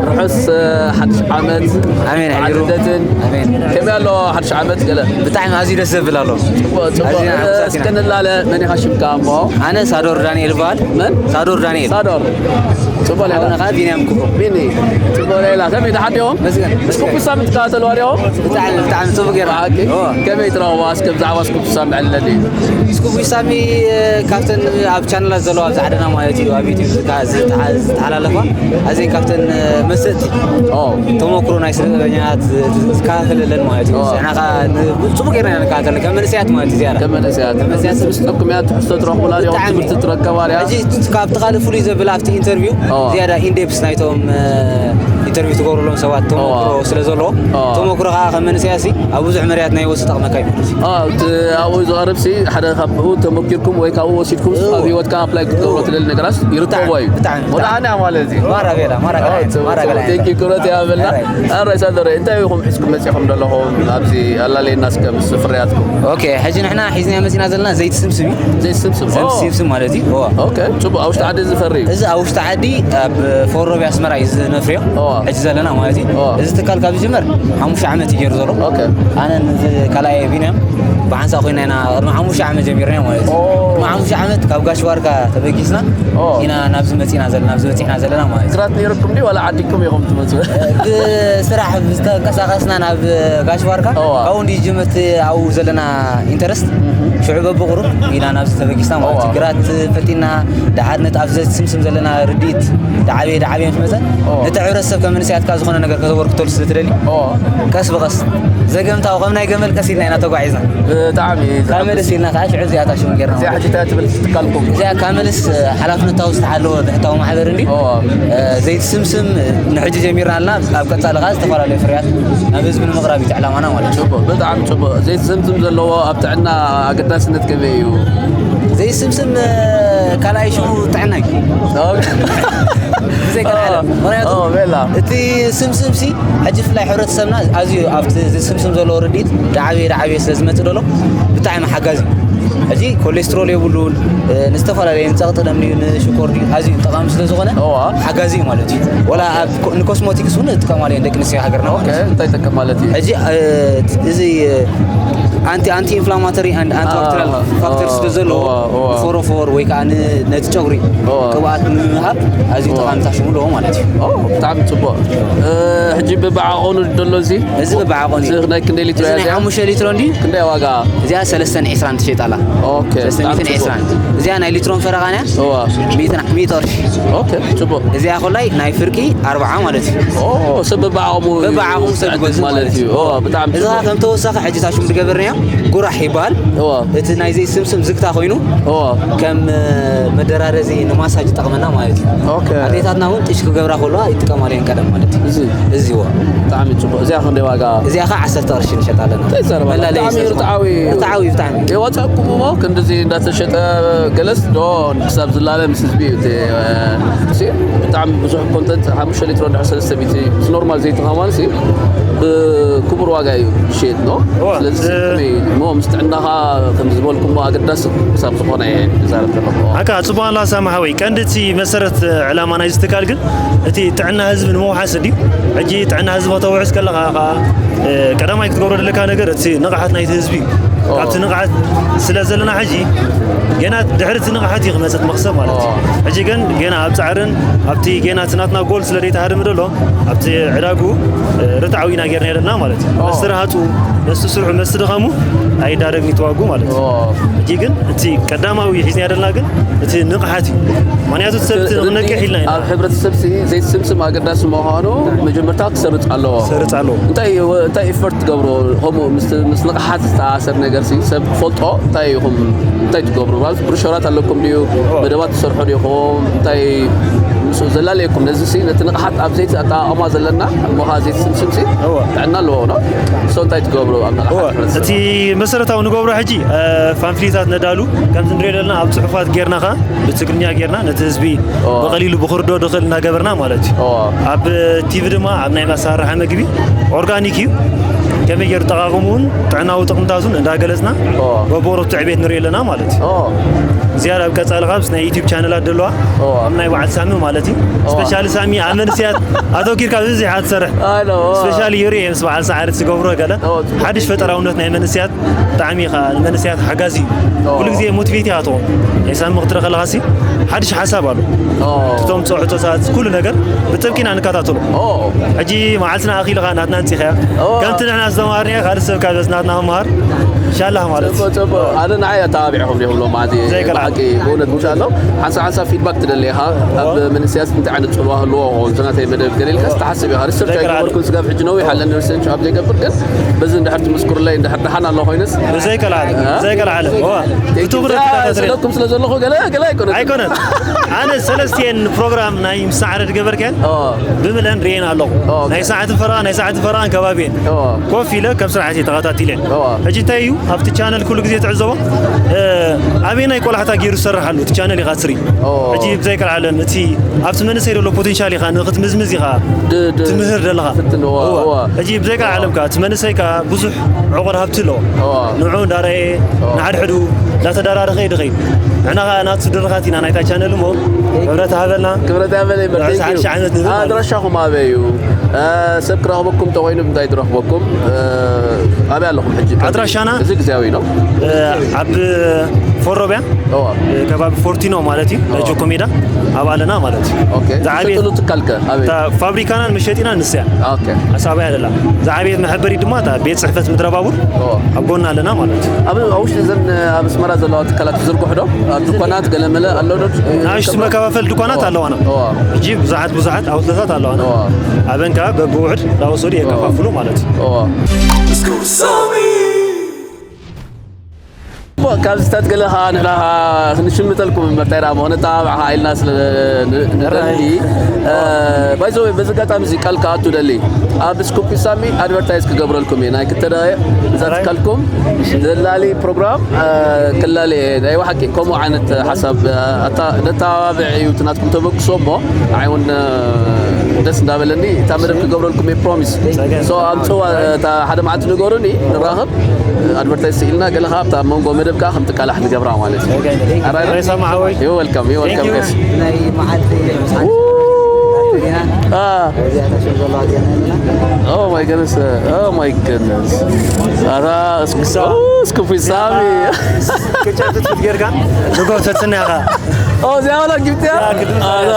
ርሑስ ሓድሽ ዓመት። ኣሜን፣ በዓል ኣሚሩ። ልደትን። ኣሜን። ከመይ ኣሎ ሓድሽ ዓመት ገለ? ብጣዕሚ ኣዝዩ ደስ ዘብል ኣሎ። ጽቡቕ፣ ጽቡቕ። ኣዝዩ ኣምሳሲና። እስከ ንላለ፣ መን ኢኻ ሽምካ እሞ? ኣነ ሳዶር ዳንኤል ይበሃል። መን? ሳዶር ዳንኤል። ሳዶር። ጽቡቕ ሌላ። ኣነ ኸኣ ቢንያም ክብሮ። ቢኒ። ጽቡቕ ሌላ። ከመይ ደሓን ዲኹም? መስገን። እስኩ ኩሳም ትከታተልዋ ዲኹም? ብጣዕሚ፣ ብጣዕሚ ጽቡቕ ጌርና። ኦኬ። ኦ። ከመይ ትረኽብዋ? እስከ ብዛዕባ እስኩ ኩሳም ዕለሊ። እስኩ ኩሳሚ፣ እ፣ ካብተን ኣብ ቻነላት ዘለዋ ኣብ ዛዕደና ማለት እዩ፣ ኣብ ዩቲዩብ ዝካ-፣ ዝተሓ-፣ ዝተሓላለፋ። ኣዘን ካብተን፣ እ፣ መሰጥቲ ኦ። ተመክሮ ናይ ስነ ጥበበኛታት ዝ-፣ ዝ-፣ ዝከታተለለን ማለት እዩ። ኦ። ንሕና ኸኣ ን-፣ ጽቡቕ ጌርና ኢና ንከታተለን፣ ከም መንእሰያት ማለት እዩ፣ ዝያዳ። ከም መንእሰያት። ከም መንእሰያት። ትምስጠኩም እያ፣ ትሕዝቶ ትረኽቡላ ዲኹም፣ ብጣዕሚ። ትምህርቲ ትረከባ ድያ? ሕጂ ካብቲ ካልእ ፍሉይ ዘብል ኣብቲ ኢንተርቪው፣ ኦ። ዝያዳ ኢንዴፕስ ናይቶም፣ እ፣ ኢንተርቪው ትገብሩሎም ሰባት ተመክሮ ኦ። ስለ ዘለዎ፣ ኦ። ተመክሮ ኸኣ ከም መንእሰያሲ ኣብ ብዙሕ መርያት ናይ ወሲ ጠቕመካ እዩ ማለት እዩ። ኦ፣ እቲ ኣብኡ ዝቐርብ ሲ ሓደ ካብኡ ተመኪርኩም ወይ ካብኡ ወሲድኩም ኦ። ኣብ ህይወትካ ኣፕላይ ክትገብሮ ትደሊ ነገራት ይርከቦ እዩ። ብጣዕሚ፣ ብጣዕሚ። ወደ ኣነ ማለት እዩ። ማራ ቤላ፣ ማራ ኦ፣ ገላይ፣ ጽቡቅ፣ ማራ ጽቡቅ። ገላይ። ቴንኪው፣ ክብረት ይሃበልና። ኣራይ። ኣራይ ሳዶረ፣ እንታይ ኢኹም ሒዝኩም መጺኹም ዘለኹም ኣብዚ ኣላለየና እስከ ምስ ፍርያትኩም? ኦኬ፣ ሕጂ ንሕና ሒዝና መጺና ዘለና ዘይቲ ስምስም እዩ። ዘይቲ ስምስም። ዘይቲ ኦ። ስምስም ማለት እዩ። ኦ። ኦኬ፣ ጽቡቅ። ኣብ ውሽጢ ዓዲ ዝፈሪ እዩ? እዚ ኣብ ውሽጢ ዓዲ ኣብ ፎሮቢ ኣስመራ እዩ ዝነፍርዮ። ኦ። ሕጂ ዘለና ማለት እዩ። እዚ ትካል ካብ ዝጅመር ሓሙሽተ ዓመት እዩ ገይሩ ዘሎ። ኣነ ነዚ ካልኣይ ቢንያም ብሓንሳእ ኮይና ኢና ቅድሚ ሓሙሽተ ዓመት ጀሚርና ማለት እዩ። ቅድሚ ሓሙሽተ ዓመት ካብ ጋሽ ዋርካ ተበጊስና ኢና ናብዚ መፂና ዘለና ናብዚ በፂሕና ዘለና ማለት እዩ። ስራት ነይርኩም ድዩ ዋላ ዓዲኩም ኢኹም ትመፁ? ብስራሕ ዝተንቀሳቀስና ናብ ጋሽ ዋርካ ካብኡ እንዲ ጅምርቲ ኣብኡ ዘለና ኢንተረስት ሽዑ በብቁሩብ ኢና ናብዚ ተበጊስና ማለት እዩ። ግራት ፈጢና ደሓር ነቲ ኣብዚ ስምስም ዘለና ርድኢት ዳዓበየ ዳዓበየ ምስ መፀ ነቲ ሕብረተሰብ ከም መንእሰያት ከዓ ዝኾነ ነገር ከተበርክተሉ ስለ ትደሊ ቀስ ብቐስ ዘገምታዊ ከም ናይ ገመል ቀስ ኢልና ኢና ተጓዒዝና። ብጣዕሚ ካብ መለስ ኢልና ከዓ ሽዑ እዚኣ ታሽሙ ጌርና እዚኣ ሕጂ እንታይ ትብል ትካልኩም? እዚኣ ካብ መለስ ሓላፍነታዊ ዝተሓለወ ብሕታዊ ማሕበር እንዲ ዘይትስምስም ንሕጂ ጀሚርና ኣለና። ኣብ ቀፃሊ ከዓ ዝተፈላለዩ ፍርያት ናብ ህዝቢ ንምቕራብ እዩ ዕላማና ማለት እዩ። ብጣዕሚ ፅቡቅ። ዘይትስምስም ዘለዎ ኣብ ጥዕና ኣገዳስነት ከመይ እዩ? ዘይስምስም ካልኣይ ሽሙ ጥዕና እዩ። እቲ ስምስም ሲ ሕጂ ብፍላይ ሕብረተሰብና ኣዝዩ ኣብቲ ስምስም ዘለዎ ርድኢት ዳዓበየ ዳዓበየ ስለ ዝመፅእ ደሎ ብጣዕሚ ሓጋዚ እዩ። ሕጂ ኮሌስትሮል የብሉን። ንዝተፈላለየ ንፀቕጢ ደም ድዩ ንሽኮር ድዩ ኣዝዩ ጠቃሚ ስለ ዝኾነ ሓጋዚ እዩ ማለት እዩ። ወላ ንኮስሞቲክስ እውን ይጥቀማሉ እየን ደቂ ኣንስትዮ ሃገርና ማለት እዩ። እንታይ ይጠቅም ማለት እዩ? ሕጂ እዚ ኣንቲ ኣንቲ ኢንፍላማተሪ ኣንድ ኣንቲ ባክተሪያል ፋክተር ስለ ዘለዎ ንፎሮፎር ወይ ከዓ ነቲ ጨጉሪ ቅብኣት ንምሃብ ኣዝዩ ጠቃሚ ታሽሙ ኣለዎ ማለት እዩ። ብጣዕሚ ፅቡቅ። ሕጂ ብብዓቐኑ ደሎ እዚ እዚ ብብዓቐኑ እዚ ናይ ክንደይ ሊትሮ እዚ እያ ናይ እዚኣ? ሓሙሽተ ሊትሮ እንዲ ክንደይ ዋጋ? እዚኣ ሰለስተን ዕስራን ትሸጣላ። ኦኬ፣ ሰለስተን ብጣዕሚ ሚእትን ጽቡቅ። ዕስራን። እዚኣ ናይ ሊትሮን ፈረቓን እያ። እዋ። ሚእትን ሚእቲ ቅርሺ። ኦኬ፣ ጽቡቅ። እዚኣ ኮላይ ናይ ፍርቂ ኣርብዓ ማለት እዩ። ኦ፣ ሰብ በብዓቕሙ በብዓቕሙ ሰብ ይዕድግ ዝገዝእ ማለት ማለት እዩ። እዩ። ኦ፣ ብጣዕሚ እዚ ጽቡቅ። ከም ተወሳኺ ሕጂ ታሽሙ ዝገበርናዮ ጉራሕ ይበሃል። እዋ። እቲ ናይ ዘይስምስም ዝግታ ኮይኑ እዋ። ከም መደራረዚ ንማሳጅ ይጠቕመና ማለት እዩ። ኦኬ። ኣዴታትና እውን ጥሽ ክገብራ ከለዋ ይጥቀማሉ እየን ቀደም ማለት እዩ። እዚ እዚ እዋ። ብጣዕሚ ጽቡቅ። እዚኣ ክንደይ ዋጋ? እዚኣ ኸዓ ዓሰርተ ቅርሺ ንሸጣ ኣለና። እንታይ ዘረባ? መላለዪ ብጣዕሚ ስለ ዝኾነ። ርትዓዊ። ርትዓዊ ብጣዕሚ። የዋጻእኩም እሞ ክንድዚ እንዳተሸጠ ገለስ ዶ ክሳብ ዝላለ ምስ ህዝቢ እዩ እቲ፣ እ፣ ሲ ብጣዕሚ ብዙሕ ኮንተንት ሓሙሽተ ሊትሮ እንድሕር ሰለስተ ሚእቲ ኖርማል ዘይትኻማን ሲ ብክቡር ዋጋ እዩ ዝሸየጥ ነው። እዋ፣ ስለዚ እ፣ ከመይ እሞ ምስ ጥዕናኻ ከም ዝበልኩሞ ኣገዳሲ ክሳብ ዝኾነ እየ ዝዛረብ ዘለኹ። ኣካ ጽቡቕ ኣላ ሳሚ ሓወይ። ቀንዲ እቲ መሰረት ዕላማ ናይዚ ትካል ግን እቲ ጥዕና ህዝቢ ንምውሓስ እንድዩ። ሕጂ ጥዕና ህዝቢ ከተውሕስ ከለኻ ኸዓ፣ እ፣ ቀዳማይ ክትገብሮ ዘለካ ነገር እቲ ንቕሓት ናይቲ ህዝቢ እዩ። ኦ። ካብቲ ንቕሓት ስለ ዘለና ሕጂ ገና ድሕሪ እቲ ንቕሓት እዩ ክመጽእ መኽሰብ ማለት እዩ። ኦ። ሕጂ ግን ገና ኣብ ጻዕርን ኣብቲ ገና እቲ ናትና ጎል ስለ ዘይተሃደመ ዘሎ ኣብቲ ዕዳጉ፣ እ፣ ርትዓዊ ኢና ጌርና ዘለና ማለት እዩ። ኦ። መስተ ረሃጹ፣ መስተ ስርሑ፣ መስተ ድኻሙ ኣይዳረግን እዩ እቲ ዋግኡ ማለት እዩ። ኦ። ሕጂ ግን እቲ ቀዳማዊ ሒዝና ዘለና ግን እቲ ንቕሓት እዩ። ምኽንያቱ እቲ ሰብ እቲ ርድኢት ንኽነቅሕ ኢልና ኢና። ኣብ ሕብረተሰብ ሲ ዘይስምስም ኣገዳሲ ምዃኑ መጀመርታ ክሰርጽ ኣለዎ። ክሰርጽ ኣለዎ። እንታይ፣ እንታይ ኢፈርት ትገብሩ? ከምኡ ምስ፣ ምስ ንቕሓት ዝተኣሳሰር ነገር ሲ ሰብ ክፈልጦ እንታይ ኢኹም፣ እንታይ ትገብሩ? ማለት ብሮሸራት ኣለኩም ድዩ? እዎ። መደባት ትሰርሑ ዲኹም? እንታይ ምስኡ ዘላለየኩም? ነዚ ሲ ነቲ ንቕሓት ኣብ ዘይቲ ኣጠቓቕማ ዘለና እሞ ኸዓ ዘይቲ ስምስም ሲ እዎ። ጥዕና ኣለዎ ነው? ሶ እንታይ ትገብሩ ኣብ ንቕሓት እዎ። ሕብረተሰብ? እቲ መሰረታዊ ንገብሮ ሕጂ፣ እ፣ ፋምፍሊታት ነዳሉ፣ ከምዚ ንሪኦ ዘለና ኣብ ጽሑፋት ጌርና ኸዓ ብትግርኛ ጌርና ነቲ ህዝቢ ኦ። ብቐሊሉ ብኽርዶ ድኽእል እናገበርና ማለት እዩ። ኦ። ኣብ ቲቪ ድማ ኣብ ናይ መሳርሒ ምግቢ ኦርጋኒክ እዩ። ከመይ ገይሩ ጠቓቕሙ እውን ጥዕናዊ ጥቕምታቱን እንዳገለጽና ኦ። በቦሮቱ ዕቤት ንሪኦ ኣለና ማለት እዩ። ኦ። ዝያዳ ኣብ ቀጻሊ ካብስ ናይ ዩቲዩብ ቻነላት ደለዋ ኦ። ኣብ ናይ በዓል ሳሚ ማለት እዩ። ኦ። ስፔሻሊ ሳሚ ኣብ መንስያት ኣተኪርካ ብብዝሒ እያ ትሰርሕ። ኣይ፣ ኖ። ስፔሻሊ ዩሪ ምስ በዓል ሰዓሪ ትገብሮ ገለ ኦ። ሓድሽ ፈጠራውነት ናይ መንስያት ብጣዕሚ ኢኻ ንመንእሰያት ሓጋዚ እዩ። ኦ። ኩሉ ግዜ ሞቲቬት ኢኻ ትኾን። ናይ ሳሚ ክትርኢ ከለኻሲ ሓድሽ ሓሳብ ኣሎ። ኦ። እቶም ጸውዕቶታት ኩሉ ነገር ብጥብቂ ኢና ንከታተሎ። ኦ። ሕጂ መዓልትና ኣኺልኻ ናትና ኣንጺኻያ። ኦ። ከምቲ ንሕና ዝተማሃርናዮ ካልእ ሰብ ካብ ናትና ክመሃር ኢንሻላህ ማለት እዩ። ጽቡቅ፣ ጽቡቅ። ኣነ ንዓይ ኣተባቢዕኹም ዲኹም ሎማዓንቲ ዘይከልኣል። ብሓቂ ብእውነት ምሻሎ ሓንሳብ ሓንሳብ ፊድባክ ትደሊ ኢኻ። ኣብ ኦ። መንእሰያት እንታይ ዓይነት ጽልዋ ህልዎ ክኸውን እቲ ናተይ መደብ ገለ ኢልካ ትሓስብ ኢኻ። ሪሰርች ዘይከልኣል። ኣይገበርኩን ስጋብ ሕጂ ነዊሕ ኣለኒ ሪሰርች ኣብ ዘይገብር ግን በዚ እንድሕር ትምስክሩለይ እንድሕር ደሓን ኣሎ ኮይነስ ብዘይ ከልኣለ፣ እ? ብዘይ ከልኣለ። እዋ፣ ቴንክ ዩ። ብትኹረት ብዛ-፣ ተከታተለ። ስለኩም ስለ ዘለኹ ገለ፣ ገለ ኣይኮነን። ኣይኮነን። ኣነ ሰለስቲኤን ፕሮግራም ናይ ምሳዕረ ዝገበርከን ኦ። ብምልአን ርእየን ኣለኹ። ኦ፣ ኦኬ። ናይ ሰዓትን ፈረቓ፣ ናይ ሰዓትን ፈረቓን ከባቢን። ኦ። ኮፍ ኢለ ከም ስራሕቲ ተኸታቲለ። ሕጂ እንታይ እዩ ኣብቲ ቻነል ኩሉ ግዜ ትዕዘቦ ኣበየናይ ቆላሕታ ገይሩ ዝሰርሕ ኣሎ እቲ ቻነል ኢኻ ትርኢ። ሕጂ ብዘይ ቀልዓለም እቲ ኣብቲ መንእሰይ ዘሎ ፖቴንሻል ኢኻ ንክትምዝምዝ ኢኻ ትምህር ዘለኻ። ሕጂ ብዘይ ቀልዓለም ከ እቲ መንእሰይ ከ ብዙሕ ዕቑር ሃብቲ ኣለዎ። ንዑ እንዳረኣየ ንሓድሕዱ እንዳተደራረኸ ይድኸይ። ንሕና ከኣ ናቱ ድርኻት ኢና ናይታ ቻነል እሞ ክብረት ሃበልና። ክብረት ሃበለይ። ኣድራሻኹም ኣበይ እዩ? ሰብ ክረኽበኩም ተኾይኑ ብምንታይ ትረኽበኩም? ኣበይ ኣለኹም ሕጂ? ኣድራሻና እዚ ግዜያዊ ነው። ኣብ ፎሮቢያ ከባቢ ፎርቲኖ ማለት እዩ ናይ ጆኮ ሜዳ ኣብ ኣለና ማለት እዩ። ዝዓበየት ትካልከ ኣበይ? ፋብሪካናን መሸጢናን ንስያ ኣሳባይ ኣለላ። ዝዓበየት መሐበሪ ድማ እታ ቤት ፅሕፈት ምድረ ባቡር ኣብ ጎና ኣለና ማለት እዩ። ኣብ ውሽጢ እዘን ኣብ ኣስመራ ዘለዋ ትካላት ትዝርግሑ ዶ? ኣብ ድኳናት ገለመለ ኣሎ ዶ? ንኣሽቱ መከፋፈል ድኳናት ኣለዋና። ሕጂ ብዙሓት ብዙሓት ኣውትለታት ኣለዋና። ኣበን ከዓ በብውሕድ እንዳወሰዱ የከፋፍሉ ማለት እዩ። ካብዚታት ገለ ከዓ ንሕና ክንሽምጠልኩም እምበር እንታይ ደኣ ምኾነ ተባብዕ ከዓ ኢልና ስለ ንደሊ። ባይዘወይ በዚ ኣጋጣሚ እዚ ቃል ክኣቱ ደሊ ኣብ ስኩፕ ሳሚ ኣድቨርታይዝ ክገብረልኩም እየ ናይ ክተዳየ እዛ ትካልኩም ዘላሊ ፕሮግራም ክላለ ናይ ብሓቂ ከምኡ ዓይነት ሓሳብ ነተባብዕ እዩ እቲ ናትኩም ተበግሶ እሞ ንዓይ እውን ደስ እንዳበለኒ እታ መደብ ክገብረልኩም እየ ፕሮሚስ። ኣምፅዋ እታ ሓደ መዓልቲ ንገሩኒ ንራኸብ ኣድቨርታይዝ ስኢልና ገለ ካብታ መንጎ መደብ ከዓ ከምትቃላሕ ንገብራ ማለት እዩ። ሬሳ መዓወይ። You're welcome, you're welcome, guys. Oh my goodness, oh my goodness. ኣታ እስኩፊ ሳሚ። ክጫፍት ጌርካ ንጎተትና ኢኻ። Oh, እዚኣ ወላ ጊፍት እያ? ኣታ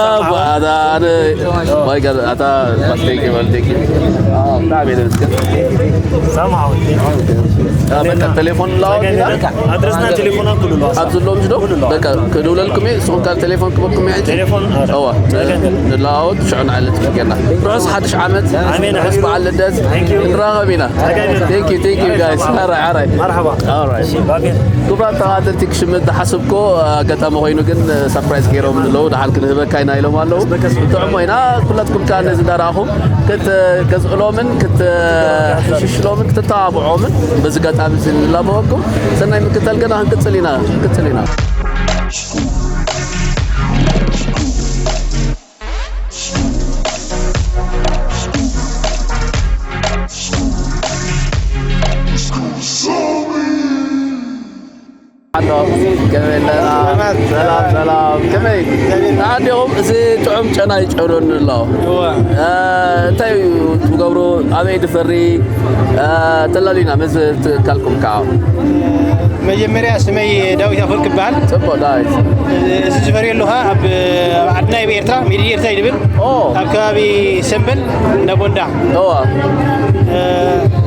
ኣታ ኣነ my god ኣታ thank you man, thank you. ብጣዕሚ እየ ዘመስግን። ሰማዊ በቃ ቴሌፎን ላወጥ ኢና ኣድረስና ቴሌፎና ኩሉ ኣለዋ። ኣብ ዘለዎም ዝዶ በቃ ክድውለልኩም እየ። ንስኹም ካብ ቴሌፎን ክበኩም እየ ሕጂ። ቴሌፎን እዋ ንለዋወጥ ሽዑ ንዓለት ጌርና ርሑስ ሓድሽ ዓመት ኣሜን። ርሑስ በዓል ልደት ንራኸብ ኢና። Thank you, thank you guys. ሓራይ ሓራይ መርሓባ። ክቡራት ተኸታተልቲ ክሽምት ዝሓሰብኮ ኣጋጣሚ ኮይኑ ግን ሳፕራይዝ ገይሮም ኣለዉ። ደሓን ክንህበካ ኢና ኢሎም ኣለዉ። ጥዑሞ ኢና ኩላትኩም ከዓ ነዚ እንዳረኣኹም ክትገዝእሎምን ክትሕሽሽሎምን ክትተባብዖምን በዚ ኣጋጣሚ እዚ ንላበወኩም። ሰናይ ምክታል ገና ክንቅፅል ኢና ክንቅፅል ኢና። ሰላም ሰላም ከመይ ተዓዲኹም? እዚ ጥዑም ጨና ይጨኑኒ ኣሎ። እንታይ እዩ ትገብሩ? ኣበይ ድፈሪ? ተላሊና መዚ ትካልኩም ከዓ መጀመርያ ስመይ ዳዊት ኣፈወርቅ ይበሃል። ጽቡቕ ዳዊት። እዚ ዝፈርዮ ኣለኻ ኣብ ዓድና ኣብ ኤርትራ ሜድ ኤርትራ ይድብል ኣብ ከባቢ ሰምበል እንዳ ቦንዳ።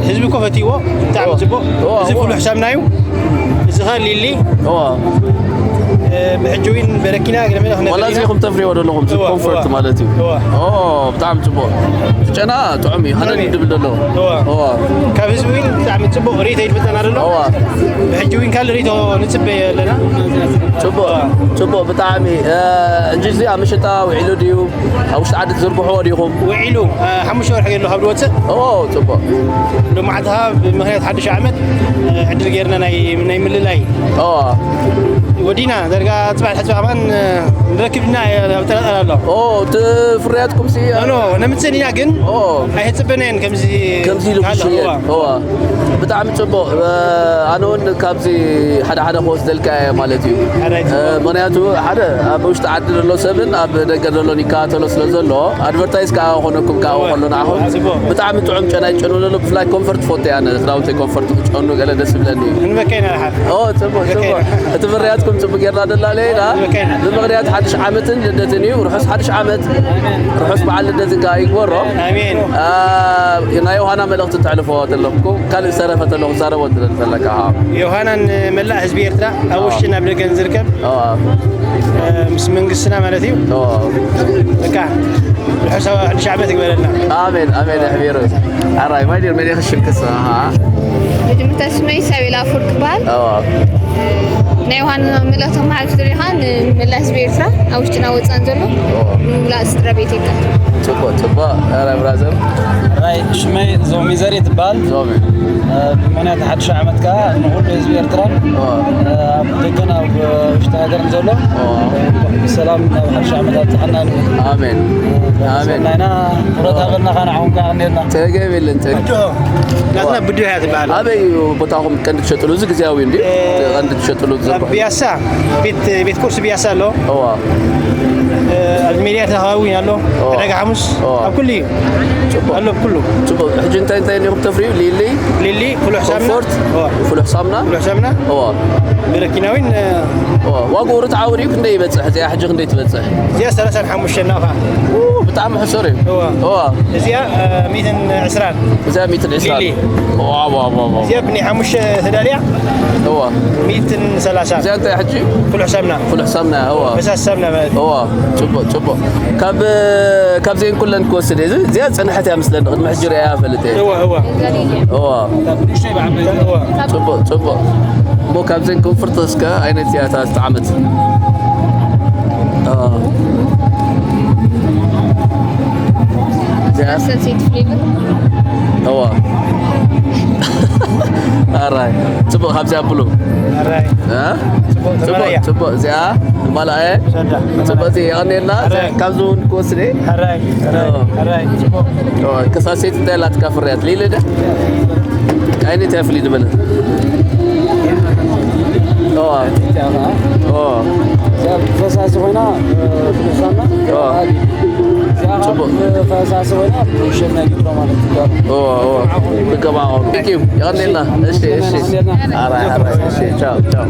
ህዝቢ እኮ ፈትይዎ ብጣዕሚ ጽቡቕ። እዚ ፍሉሕ ሳምና እዩ። እዚ ኸ ሊሊ ብሕጂ እውን በረኪና ገለመለ ክነብል ኢና። ወላ እዚ ኢኹም ተፍርይዎ ዘለኹም ኮንፈርት ማለት እዩ። ብጣዕሚ ጽቡቕ። ጨና ጥዑም እዩ። ሃነን ድብል ደሎ። ካብ ህዝቢ እውን ብጣዕሚ ጽቡቕ ርእይቶ ይድምጸና ደሎ። ብሕጂ እውን ካልእ ርእይቶ ንጽበ ኣለና። ጽቡቕ ጽቡቕ ብጣዕሚ። እንጂ እዚ ኣብ መሸጣ ውዒሉ ድዩ? ኣብ ውሽጢ ዓዲ ትዝርግሕዎ ዲኹም? ውዒሉ ሓሙሽተ ወርሒ ገይርሉ ካብ ዝወፅእ። ጽቡቕ። ሎማዕቲ ከዓ ብምኽንያት ሓድሽ ዓመት ዕድል ገይርና ናይ ናይ ምልላይ። ወዲና ዳርጋ ፅባሕ ሕፅባ ከማን ንረክብ ኢና ኣብ ጠራጠር ኣሎ። እቲ ፍርያትኩም ሲ ኖ ነምፅእ ኢና ግን ኣይህፅበናየን ከምዚ ከምዚ ኢሉ ክሽየጥ ብጣዕሚ ፅቡቕ። ኣነ እውን ካብዚ ሓደ ሓደ ክወስደልካ እየ ማለት እዩ። ምክንያቱ ሓደ ኣብ ውሽጢ ዓዲ ዘሎ ሰብን ኣብ ደገ ዘሎን ይከታተሎ ስለ ዘሎ ኣድቨርታይዝ ከዓ ኮነኩም ከዓ ከሎ ንዓኹም ብጣዕሚ ጥዑም ጨና ይጨኑ ዘሎ። ብፍላይ ኮንፈርት ፎቶ እያ፣ ኣነ ክዳውንተይ ኮንፈርት ክጨኑ ገለ ደስ ይብለኒ እዩ። ክንበከይና ድሓር ኦ ጽቡቅ ጽቡቅ። እቲ ፍርያትኩም ጽቡቅ ጌርና ደላለየና። ብምኽንያት ሓድሽ ዓመትን ልደትን እዩ። ርሑስ ሓድሽ ዓመት፣ ርሑስ በዓል ልደት እንካ ይግበሮ። ኣሜን። ናይ ዮሃና መልእኽቲ ተሕልፎ ተለኩም ካልእ ዝተረፈ ተለኹ ዛረቦ ዘለካ። ዮሃናን መላእ ህዝቢ ኤርትራ ኣብ ውሽጥን ኣብ ደገን ዝርከብ ምስ መንግስትና ማለት እዩ። በቃ ርሑስ ሓድሽ ዓመት ይግበረልና። ኣሜን ኣሜን። ኣሕቢሩ ኣራይ ማይ ዲር መን ይኽሽም ክስኻ። መጀመርታ ስመይ ሳቤላ ኣፈወርቅ ይበሃል። ናይ ዮሃና መልእኽቲ መሓልፍ ዝደልኻ ንመላእ ህዝቢ ኤርትራ ኣብ ውሽጥና ወፃን ዘሎ ንምምላእ ስድራ ቤት ይከል። ጽቡቅ ጽቡቅ። ኣራይ ብራዘር። ራይ ሽመይ ዞሚ ዘር ትበሃል። ዞሚ። ብመንያት ሓድሽ ዓመት ከዓ ንኩሉ ህዝቢ ኤርትራ ኣብ ደገን ኣብ ውሽጢ ሃገርን ዘሎ ብሰላም ናብ ሓድሽ ዓመት ኣብፅሓና። ኣሜን። ኣሜን። ናይና ኩረት ሃገርና ከዓ ንዓኹም ከዓ ቀኒልና። ተገቢልን ተገ- ናትና ብድሆ እያ ትበሃል። ኣበይ እዩ ቦታኹም ቀንዲ ትሸጥሉ? እዚ ግዜያዊ እንዲ ቀንዲ ትሸጥሉ? ኣብ ቢያሳ ቤት ቤት ቁርሲ ቢያሳ ኣሎ። እዋ። ኣብ ሜድያ ተኸባቢ ኣሎ። ዕዳጋ ሓሙስ ኣብ ኩሉ እዩ። ኣሎ ኩሉ። ጽቡቕ። ሕጂ እንታይ እንታይ ኢኹም ተፍርዩ? ሊሊ፣ ሊሊ፣ ፍሉሕ ሳምና። ኮምፎርት፣ ፍሉሕ ሳምና። ፍሉሕ ሳምና። እዋ። በረኪናዊን ዋግኡ ርትዓዊ ድዩ? ክንደይ ይበጽሕ? እዚኣ ሕጂ ክንደይ ትበጽሕ? እዚኣ ሰላሳን ሓሙሽተን ናቕፋ። ብጣዕሚ ሕሱር እዩ። እዋ። እዚኣ ሚእትን ዕስራን። እዚኣ ሚእትን ዕስራን። ሊሊ። እዚኣ ብናይ ሓሙሽተ ተዳልያ። እዋ። ሚእትን ሰላሳን። እዚኣ እንታይ ሕጂ? ፍሉሕ ሳምና። ፍሉሕ ሳምና፣ እዋ። ፈሳሲ ሳምና ማለት እዩ። እዋ። ጽቡቕ፣ ጽቡቕ። ካብ ካብዚአን ኩለን ክወስድ እየ። እዚኣ ዝጸንሐት እያ ምስለኒ፣ ቅድሚ ሕጂ ርእያ እፈልጥ እየ። እዋ፣ እዋ። እዋ። እዋ። ጽቡቕ፣ ጽቡቕ። እሞ ካብዘን ኮምፍርት እስከ ዓይነት እያ እታ ዝጠዓመት? እዋ። እዋ። ኣራይ። ጽቡቕ፣ ካብዚኣ ብሉ። ኣራይ። እ? ጽቡቕ፣ ጽቡቕ፣ ተመራያ። ጽቡቕ። እዚኣ ማልኣየ። ሰዳ። ጽቡቕ፣ እዚ የቐንየልና። ኣራይ። ካብዚ እውን ክወስድ እየ። ኣራይ፣ ኣራይ፣ ኦ። ኣራይ፣ ጽቡቕ። ኦ፣ ከሳሴት እንታይ ላትካ ፍርያት? ሊሊ ደ? ዓይነት እያ ፍልይ ዝበለ። ኦ። ኦ። እዚኣ ፈሳሲ ኮይና፣ እ፣ ፍሳና። ኦ። እዚኣ ጽቡቕ። ፈሳሲ ኮይና፣ ሸና ሊትሮ ማለት እዩ። ኦ፣ ኦ። ክገባ ኦሉ። Thank you። የቐንየልና። እሺ፣ እሺ። ኣራይ፣ ኣራይ። እሺ፣ ቻው፣ ቻው።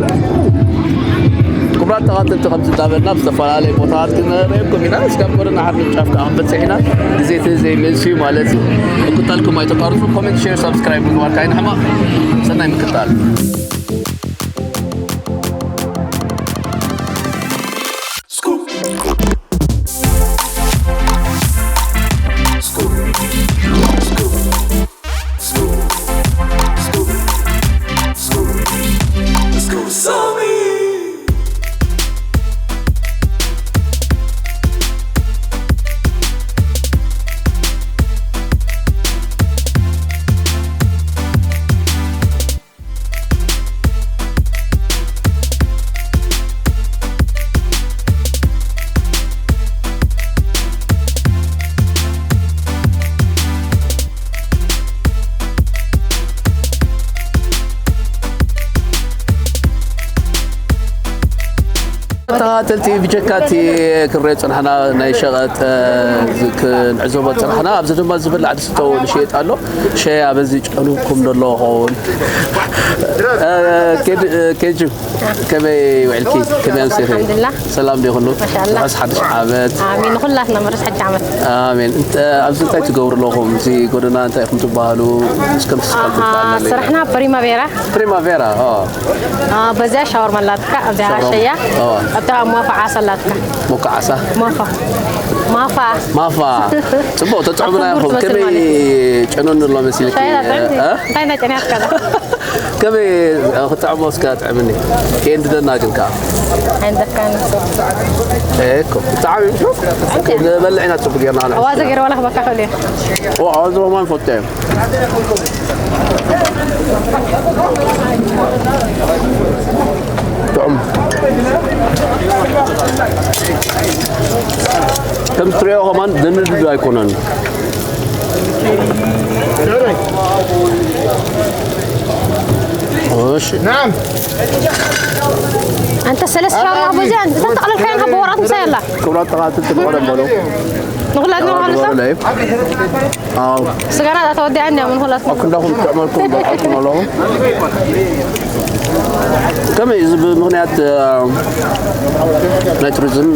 ክቡራት ተኸታተልቲ፣ ከምዚ እንዳበልና ኣብ ዝተፈላለዩ ቦታታት ክንርእየኩም ኢና። እስካብ ጎደና ሓርነት ጫፍ ከዓ ክንበጽሕ ኢና። ግዜ እቲ ዘይምእስ እዩ ማለት እዩ። ምክታልኩም ኣይተቋርጹ። ኮሜንት፣ ሼር፣ ሳብስክራይብ ምግባር ከዓ ኣይንሕመቕ። ሰናይ ምክታል። ተኸታተልቲ፣ ብጀካ እቲ ክንሪኦ ዝጸናሕና ናይ ሸቐጥ፣ እ፣ ዝ-፣ ክንዕዘቦ ዝጸናሕና፣ ኣብዚ ድማ ዝብላዕ ዝስተ እውን ይሽየጥ ኣሎ። ሸያ በዚ ጨኑኩም ደሎ ኸውን። እ፣ ኬድ-፣ እ፣ ኬጁ፣ ከመይ ውዕልኪ? ከመይ ኣምሲኺ? ኣልሓምዱሊላህ። ሰላም ዶ ይኹሉ? ማሻኣላህ። ርሑስ ሓድሽ ዓመት። ኣሜን። ንኹላትና ርሑስ ሓድሽ ዓመት። ኣሜን። እንተ-፣ ኣብዚ እንታይ ትገብሩ ኣለኹም? እዚ ጎደና እንታይ ኢኹም ትበሃሉ? እስከ ምስ ኣሃ፣ ስራሕና ፕሪማቬራ። ፕሪማቬራ፣ ኦ። አ፣ በዚኣ ሻወርማ ኣላትካ፣ ኣብዚኣ ሻወርማ። ሸያ፣ ኦ። ኣብታ ሞፋ ዓሳ ኣላትካ። ሞካ ዓሳ? ሞፋ። ማፋ። ማፋ። ጽቡቕ፣ ተጥዕሙና ኣብ ኢኹም። ትመስል ከመይ ማለት እዩ። ጨኑን ኣሎ መሲልኪ? ሻይ ላጥዕምቲ? እ? እንታይ እንዳጨንያትካ? ከመይ፣ እ፣ ክጥዕሞ እስከ ጥዕምኒ። ከየንድደና ግን ከኣ። ኣይንደካን። እኮ፣ ብጣዕሚ እዩ። ንበልዕ ኢና ጽቡቕ ጌርና ንሕስብ። ኣዋዘ ገይረ ዋላ ክበካ ክእል እየ። ኦ፣ ኣዋዘ ከማን ፈትየ። ጥዑም። ከም ትሪኦ ከማን ዘንድድ ኣይኮነን። እሺ። ናም። ኣንተ ሰለስተ ሻማ ብዙ፣ ኣንተ ተጠቕለልካያን ካብ ወራት ምሳይ ኣላ። ክቡራት ተኸታተልቲ፣ ንቐደም በሉ። ንኹላትና ንቐደም ማለት ነው። በሉ። ኣዎ። ስጋና ተወዲኣ እንዲያ ምን ኹላት ኣብ ክንዳኹም ትዕመልኩም በልዓኩም ኣለኹ። ከመይ እዚ ብምኽንያት፣ እ፣ ናይ ቱሪዝም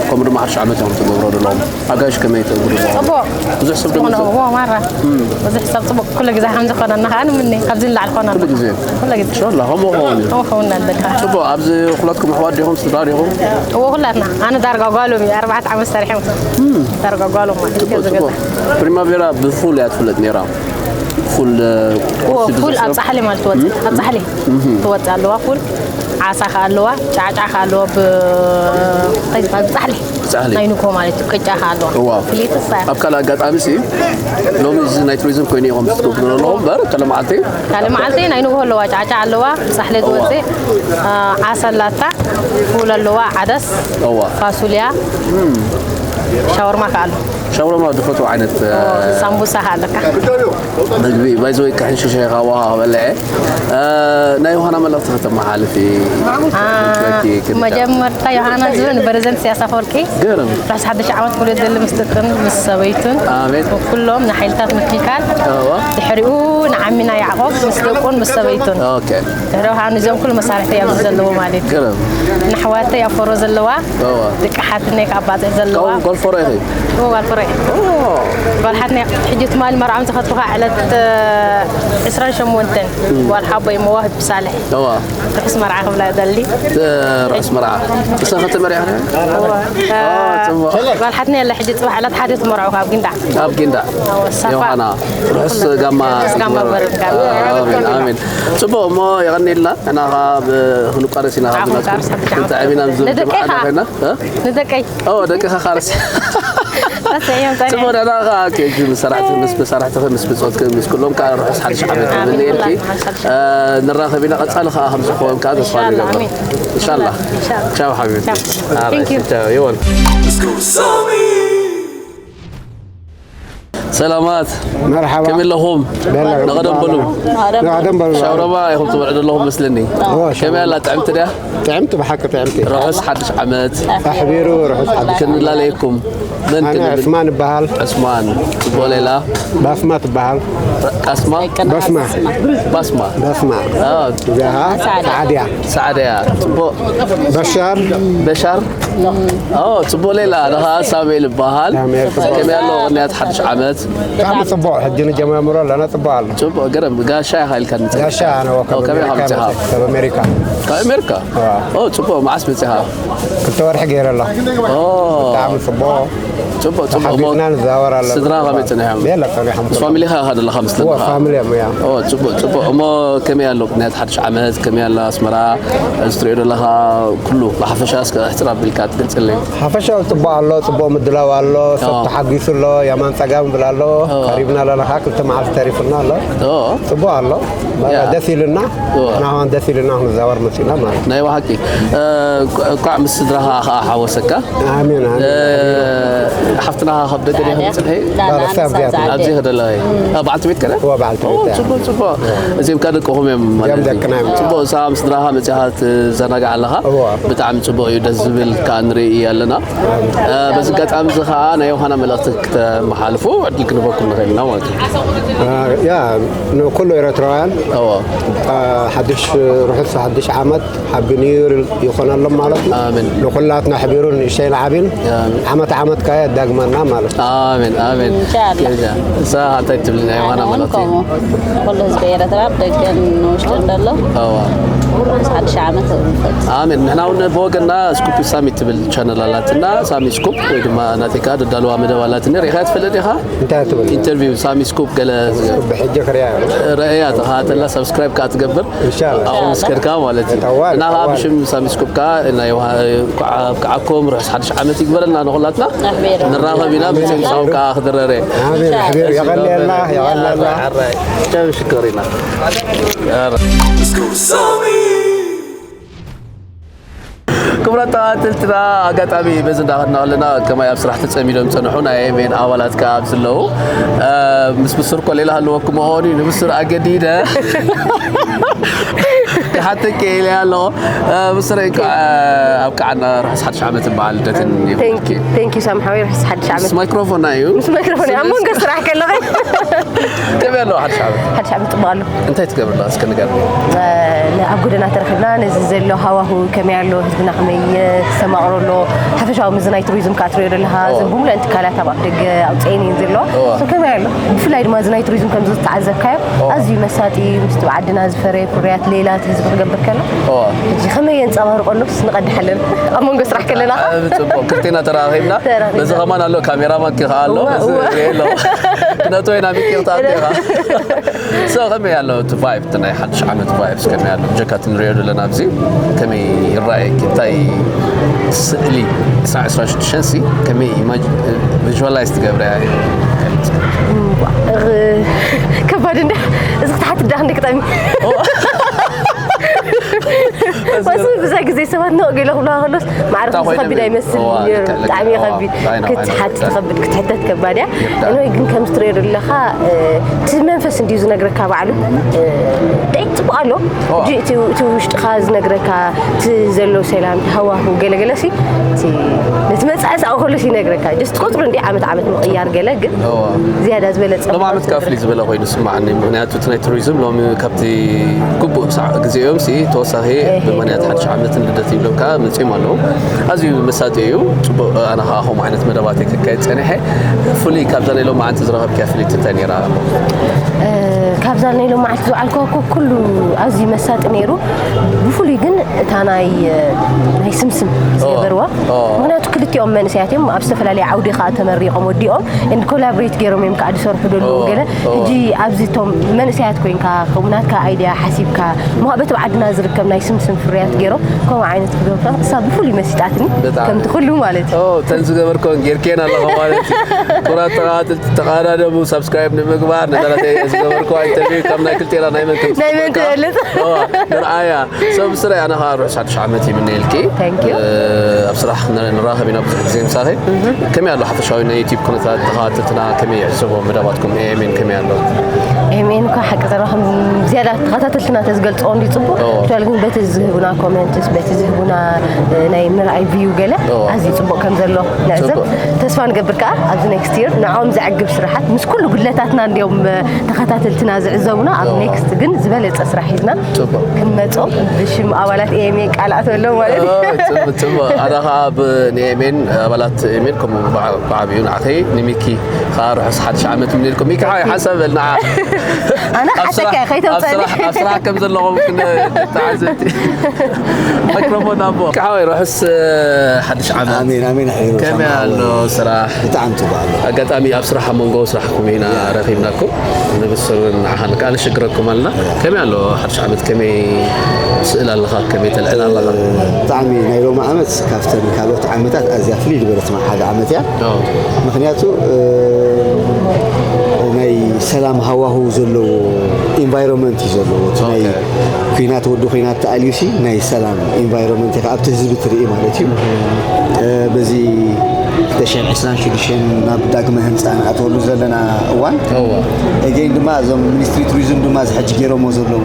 ከምኡ ድማ ሓድሽ ዓመት እዮም ትገብሮ ዘለኹም? ኣጋይሽ ከመይ ትገብሩ ዘለኹም? ጽቡቕ። ብዙሕ ሰብ ጽቡቕ ደሞ ነው። ዎ፣ ማራ። እም። ብዙሕ ሰብ ጽቡቕ። ኩሉ ግዜ ከም ዝኾነና ከዓ ንምነ። ካብዚ ንላዕሊ ኮነ። ኩሉ ግዜ? ኩሉ ግዜ። ኢንሻላህ፣ ከምኡ ክኸውን እዩ። ከምኡ ክኸውን ኣለካ። ጽቡቕ። ኣብዚ ኩላትኩም ኣሕዋት ዲኹም? ስድራ ዲኹም? እዎ፣ ኩላትና። ኣነ ዳርጋ ጓሎም እየ። ኣርባዕተ ዓመት ሰሪሐ። እም። ዳርጋ ጓሎም ማለት እዩ። ጽቡቕ፣ ጽቡቕ። ፕሪማቬራ ብፉል እያ ትፍለጥ ነይራ። ፉል ፉል ኣብ ፃሕሊ ማለት ትወፅእ ኣብ ፃሕሊ ትወፅእ ኣለዋ። ፉል ዓሳ ከ ኣለዋ፣ ጫዕጫ ከ ኣለዋ። ብፃሕሊ ናይ ንጎ ማለት እዩ። ቅጫ ከ ኣለዋ። ፍልይቲ ሳ ኣብ ካልእ ኣጋጣሚ ሲ ሎሚ እዚ ናይ ቱሪዝም ኮይኑ ኢኹም ትገብሩ ኣለኹም በር ከለ መዓልቲ ካልእ መዓልቲ ናይ ንጎ ኣለዋ፣ ጫዕጫ ኣለዋ፣ ፃሕሊ ዝወፅእ ዓሳ ኣላታ፣ ፉል ኣለዋ፣ ዓደስ፣ ፋሱልያ፣ ሻወርማ ከ ኣሎ። ሸብረማ ዝፈትዎ ዓይነት ሳምቡሳ ከ ኣለካ። ምግቢ ባይዘወይ ክሕንሽሸ ካብ ውሃ ክበልዐ ናይ ዮሃና መልእኽቲ ከተመሓልፊ መጀመርታ ዮሃና ዝብል ንፕረዚደንት ኢሳያስ ኣፈወርቂ ገርም ርሑስ ሓድሽ ዓመት ክብሎ ይደሊ ምስ ደቅን ምስ ሰበይቱን ኣሜን ኩሎም ንሓይልታት ምክልካል እዋ ድሕሪኡ ንዓሚና ያዕቆብ ምስ ደቁን ምስ ሰበይቱን ኦኬ ድሕሪ ዮሃና እዚኦም ኩሉ መሳርሕቲ እዮም ዘለዉ ማለት እዩ ገርም ንኣሕዋተይ ኣብ ፈሮ ዘለዋ እዋ ደቂ ሓትነይ ካብ ባፅዕ ዘለዋ ካብኡ ጎልፎሮ ኢኺ እዋ ጓል ፍረ ጓል ሓትነይ ሕጂ ትማሊ መርዓም ዝኸትብኻ ዕለት ዕስራን ሸሞንተን ጓል ሓቦይ መዋህብ ሳልሕ እዋ ርሑስ መርዓ ክብላ ደሊ ርሑስ መርዓ ንስኻ ከተመርዓ ጓል ሓትነይ ኣላ ሕጂ ፅባሕ ዕለት ሓደ ትመርዑ ካብ ጊንዳዕ ኣብ ጊንዳዕ ዮሃና ርሑስ ጋማ ጋማ በረድ ጋማ ኣሜን ኣሜን ፅቡቅ እሞ የቐኒልና እና ካብ ክንቋረስ ኢና ካብ ዝመፅኩ ክንጥዕም ኢና ንዝብል ጀማዓ ኮይና ንደቀይ ኦ ደቂ ኻኻርስ ጽቡቅ ደህና ኸዓ ኬጂ ምስ ሰራሕቲ ምስ መሳርሕትኺ ምስ ብጾትኪ ምስ ኩሎም ከዓ ርሑስ ሓድሽ ዓመት ይምንየልኪ ንራኸብ ኢና ቀጻሊ ኸዓ ከም ዝኸውን ከዓ ተስፋ ንገብር ኢንሻላ ቻው ሓቢብቲ ይወል ሰላማት መርሓባ ከመይ ኣለኹም ደህና ነቐደም በሉ ነቐደም በሉ ሻውረባ ኢኹም ትበልዑ ዘለኹም መስለኒ እዎ፣ ከመይ ኣላ ጥዕምቲ ድያ ጥዕምቲ ብሓቂ ጥዕምቲ ርሑስ ሓድሽ ዓመት ኣሕቢሩ ርሑስ ሓድሽ ዓመት ክንላለየኩም መን ኣነ ክንብል ዕስማን እበሃል ዕስማን ጽቡቕ ሌላ ባስማ ትበሃል ቃስማ በስማ ባስማ ባስማ እዚኣ ሰዓድያ ሰዓድያ ጽቡቕ በሻር በሻር ኦ ጽቡቅ ሌላ ንኻ ሳሙኤል ይበሃል ሳሙኤል ጽቡቅ ከመይ ኣሎ ቅንያት ሓድሽ ዓመት ብጣዕሚ ጽቡቅ ሕጂ ንጀማምሮ ኣለና ጽቡቅ ኣሎ ጽቡቅ ገረም ጋሻ ኢኻ ኢልካ ንጽ ጋሻ ኣነ ወከብ ከመይ ኢኻ ኣሜሪካ ምጽኻ መጽእ፣ ካብ ኣሜሪካ ካብ ኣሜሪካ ኦ ጽቡቅ መዓስ መጽኻ ክልተ ወርሒ ገይረ ኣሎ ኦ ብጣዕሚ ጽቡቅ ጽቡቅ ጽቡቅ እሞ ተሓጊዝና ንዛወር ኣለና ስድራ ከመይ ጽኒሖም የለ ጸኒሖም ምስ ፋሚሊኻ ኢኻ ዘለኻ ምስ እዋ ዘለኻ ፋሚሊ እዮም እያ ኦ ጽቡቅ ጽቡቅ እሞ ከመይ ኣሎ ቅንያት ሓድሽ ዓመት ከመይ ኣላ ኣስመራ እዚ ትሪኦ ዘለኻ ኩሉ ብሓፈሻ እስከ ኣሕፅር ኣቢልካ ትገልፀለይ ሓፈሻዊ ፅቡቅ ኣሎ ፅቡቅ ምድላው ኣሎ ሰብ ተሓጒሱ ኣሎ የማን ፀጋም ብል ኣሎ ቀሪብና ኣለና ከዓ ክልተ መዓልቲ ተሪፉና ኣሎ ፅቡቅ ኣሎ ደስ ኢሉና ንሕና ከማን ደስ ኢሉና ክንዛወር መፂእና ማለት ናይ ብሓቂ እንኳዕ ምስ ስድራኻ ከዓ ሓወሰካ ኣሜን ኣሜን ሓፍትና ካብ ደገ ዲኻ ትፅንሒ ላላ ኣብዚ ኣንሳ ከደላይ በዓልቲ ቤት ከለ እዋ በዓልቲ ቤት እያ። ፅቡቅ ፅቡቅ እዚኦም ከ ደቅኹም እዮም ማለት እዮም እዩ ደቅና እዮም። ፅቡቅ እሳ ምስ ስድራኻ መፂኻ ትዘናጋዕ ኣለኻ እዋ። ብጣዕሚ ፅቡቅ እዩ ደስ ዝብል ከዓ ንርኢ ኣለና እ፣ በዚ ኣጋጣሚ እዚ ከዓ ናይ ዮሃና መልእኽቲ ክተመሓልፉ ዕድል ክንበኩም ንኽእል ኢና ማለት እዩ ያ ንኩሉ ኤረትራውያን እዋ እ፣ ሓድሽ ርሑስ ሓድሽ ዓመት ሓቢ ኒው ይር ይኾነሎም ማለት እዩ ኣሜን። ንኹላትና ኣሕቢሩ ንእሽተይን ዓብን ኣሜን። ዓመት ዓመት ከኣ የዳግመና ማለት እዩ ኣሜን ኣሜን ኢንሻኣላህ። እዛ እንታይ ትብልና ዮሃና ኣነ እውን ማለት እዩ ከምኡ ንኹሉ ህዝቢ ኤረትራ ብደገን ንውሽጥን ዘሎ ኣዋ ሓድሽ ዓመት ንፈት ኣሜን ንሕና እውን ብወገንና ስኩፕ ሳሚ ትብል ቻነል ኣላትና ሳሚ ስኩፕ ወይ ድማ ናተይ ከዓ ደዳልዋ መደብ ኣላትኒ ሪኢኻ ትፈልጥ ኢኻ እንታይ ትብል ኢንተርቪው ሳሚ ስኩፕ ገለ ብሕጂ ክሪኣ እየ። ረእያ ተኸታተላ ሳብስክራይብ ከዓ ትገብር ኢንሻላህ። ኣብኡ ምስ ከድካ ማለት እዩ ጠዋል፣ እና ከዓ ጠዋል። ብሽም ሳሚስኮፕ ከዓ ናይ ውሃ- ከዓ- ከዓኩም ርሑስ ሓድሽ ዓመት ይግበረልና ንኩላትና ኣሕቢር። ንራኸብ ኢና ብፅምፃም ከዓ ክድረረ ኣሜን ኣሕቢር የቐልየልና የቐልየልና ጨብ ሽኮር ኢና ክቡራት ተኸታተልትና ኣጋጣሚ በዚ እንዳኸድና ከለና ከማይ ኣብ ስራሕ ተፀሚዶም ዝፀንሑ ናይ ኤምኤን ኣባላት ከዓ ኣብዚ ኣለዉ እ፣ ምስ ብሱር ኮሌላ ሃለወኩም ምዃኑ እዩ ንብሱር ኣገዲደ ክሓተኪ ኢለ ኣለኹ እ፣ ብሱረይ እንኳዕ እ፣ ኣብቅዓና ርሑስ ሓድሽ ዓመትን በዓል ልደትን ይኹን። Thank you, thank you ሳም ሓወይ ርሑስ ሓድሽ ዓመት ምስ ማይክሮፎን እዩ ምስ ማይክሮፎን ኣብ መንጎ ስራሕ ከለኸ ከመይ ኣለዎ ሓድሽ ዓመት ሓድሽ ዓመት ፅቡቅ ኣሎ እንታይ ትገብርላ እስከ ንገር ኣብ ጎደና ተረኺብና ነዚ ዘሎ ሃዋሁ ከመይ ኣሎ ህዝብና ከመይ ተስተማቕሮ ኣሎ ሓፈሻዊ ምዚ ናይ ቱሪዝም ከዓ ትሪኦ ዘለኻ እዘን ብምሉአን ትካላት ኣብ ኣፍደገ ኣውፅኤን እየን ዘለዋ ከመይ ኣሎ ብፍላይ ድማ እዚ ናይ ቱሪዝም ከምዚ ዝተዓዘብካዮ ኣዝዩ መሳጢ ምስቲ ብዓድና ዝፈረየ ፍርያት ሌላ እቲ ህዝቢ ክገብር ከሎ ሕጂ ከመይ የንፀባርቆ ኣሎስ ንቐድሕ ኣለና ኣብ መንጎ ስራሕ ከለና ጽቡቅ ክልቴና ተራኺብና በዚ ከማን ኣሎ ካሜራማን ክኸኣ ኣሎ እዚ ኣሎ ነቶ ኢና ሚኪ ክትኣቱ ኢኻ። So ከመይ ኣሎ እቲ ቫይብ፣ እቲ ናይ ሓድሽ ዓመት ቫይብ ከመይ ኣሎ? ብጀካ እቲ ንሪኦ ዘለና ኣብዚ ከመይ ይረኣየኪ? እንታይ ስእሊ ዕስራ ዕስራ ሽዱሽተ ሲ ከመይ ቪዥዋላይዝ ትገብርያ? እኽ፣ ከባድ እንዳ እዚ ክትሓት ዳ ክንደ ክጠሚ ወስ ብዛ ግዜ ሰባት ነው ገለ ክብላ ከሎስ ማዕረ እንታይ ከቢድ ኮይኖም ኣይመስል እዋ፣ ነይሩ። ልክዕ፣ ልክዕ፣ ብጣዕሚ እዋ፣ ከቢድ I know, I know, ክትሓት ልክዕ። ትኸብድ ክትሕተት ከባድ እያ። ይርዳእ። እኖይ ግን ከም ስትሪኦ ዘለኻ እቲ መንፈስ እንዲዩ ዝነግረካ ባዕሉ። ደይ ጽቡቅ ኣሎ። እዋ። እቲ ውሽጥኻ ዝነግረካ እቲ ዘሎ ሰላም ሃዋሁ ገለገለ ሲ ነቲ መጻኢ ሳው ከሎ ይነግረካ። ጀስት ቁጥሩ እንዲ ዓመት ዓመት ምቕያር ገለ ግን እዋ። ዝያዳ ዝበለጸ ሎም ዓመት ካፍሊ ዝበለ ኮይኑ ስማዓኒ። ምክንያቱ እቲ ናይ ቱሪዝም ሎሚ ካብቲ ግቡእ ግዜኦም ሲ ተወሳኺ ብመንያት ሓድሽ ዓመትን ልደት ይብሎም ከዓ መፅኦም ኣለዉ። ኣዝዩ መሳጢ እዩ። ፅቡቅ። ኣነ ከዓ ከምኡ ዓይነት መደባት ከካየድ ፀኒሐ። ፍሉይ ካብዛ ናይ ሎም መዓልቲ ዝረኸብክያ ፍልይቲ እንታይ ነይራ? ካብዛ ናይ ሎም መዓልቲ ዝዓልኩዋ እኮ ኩሉ ኣዝዩ መሳጢ ነይሩ። ብፍሉይ ግን እታ ናይ ናይ ስምስም ዝገበርዋ። ምክንያቱ ክልቲኦም መንእሰያት እዮም ኣብ ዝተፈላለየ ዓውዲ ከዓ ተመሪቆም ወዲኦም እንድ ኮላብሬት ገይሮም እዮም ከዓ ዝሰርሑ ዘለዉ። ገለ ሕጂ ኣብዚ እቶም መንእሰያት ኮይንካ ከምኡ ናትካ ኣይድያ ሓሲብካ ምኳ በቲ ዓድና ዝርከብ ናይ ስምስም ፍርያት ገይሮም ከምኡ ዓይነት ክገብርካ እሳ ብፍሉይ መሲጣትኒ። ከምቲ ኩሉ ማለት እዩ። ተን ዝገበርኮን ጌርኬን ኣለኹ ማለት እዩ። ኩራት ተኸታተልቲ ተቐዳደሙ ሳብስክራይብ ንምግባር ነዛናተ ዝገበርኮ ኢንተርቪው ካብ ናይ ክልቴና ናይ መን ከም ናይ መን ትበልፅ ንርኣያ። ሰብ ስራይ ኣነ ከዓ ርሑስ ሓድሽ ዓመት ይምነየልኪ። ኣብ ስራሕ ንራኸብ ኢና ብዙሕ ግዜ ምሳኺ። ከመይ ኣሎ ሓፈሻዊ ናይ ዩቲብ ኩነታት ተኸታተልትና ከመይ ይዕዘቦ መደባትኩም? ኤሜን ከመይ ኣሎ? ኤሜን እኳ ሓቂ ዘረባ ከም ዝያዳ ተኸታተልትና ተዝገልፅኦ እንዲ ፅቡቅ ትበል ግን በቲ ዝህቡና ኮመንትስ በቲ ዝህቡና ናይ ምርኣይ ቪዩ ገለ ኣዝዩ ፅቡቅ ከም ዘሎ ንዕዘብ። ተስፋ ንገብር ከዓ ኣብዚ ኔክስት ይር ንዕኦም ዘዕግብ ስራሓት ምስ ኩሉ ጉድለታትና እንዲዮም ተኸታተልትና ዝዕዘቡና ኣብ ኔክስት ግን ዝበለፀ ስራሕ ሒዝና ክንመፆ ብሽም ኣባላት ኤሜ ቃል ኣተሎ ማለት እዩ። ኣነ ከዓ ብንኤሜን ኣባላት ኤሜን ከምኡ ብዓብዩ ንዓኸይ ንሚኪ ከዓ ርሑስ ሓድሽ ዓመት ምንልኩም። ሚኪ ሓወይ ሓሳብ በል ንዓ ኣነ ሓተካ ከይተውፀኒ ኣብ ስራሕ ከም ዘለኹም ተዓዘብቲ ማይክሮፎን ኣቦ። ሚኪ ሓወይ ርሑስ ሓድሽ ዓመት። ኣሜን ኣሜን። ከመይ ኣሎ ስራሕ? ብጣዕሚ ፅቡቅ ኣሎ። ኣጋጣሚ ኣብ ስራሕ ኣብ መንጎ ስራሕኩም ኢና ረኺብናኩም። ንብስርን ንዓኻን ከዓ ንሽግረኩም ኣለና። ከመይ ኣሎ ሓድሽ ዓመት? ከመይ ስእል ኣለኻ? ከመይ ተልዕል ኣለኻ? ብጣዕሚ ናይ ሎሚ ዓመት ካብተን ካልኦት ዓመታት ኣዝያ ፍልይ ዝበለት ሓደ ዓመት እያ። ምክንያቱ ናይ ሰላም ሃዋሁ ዘለዎ ኢንቫይሮንመንት እዩ ዘለዎ። እቲ ናይ ኩናት ወዲ ኩናት ተኣልዩሲ ናይ ሰላም ኢንቫይሮንመንት ኢኻ ኣብቲ ህዝቢ ትርኢ ማለት እዩ። በዚ ክልተ ሽሕን ዕስራን ሽዱሽተን ናብ ዳግመ ህንፃ ንኣተወሉ ዘለና እዋን ኤጌን ድማ እዞም ሚኒስትሪ ቱሪዝም ድማ ዝሕጂ ገይሮሞ ዘለዉ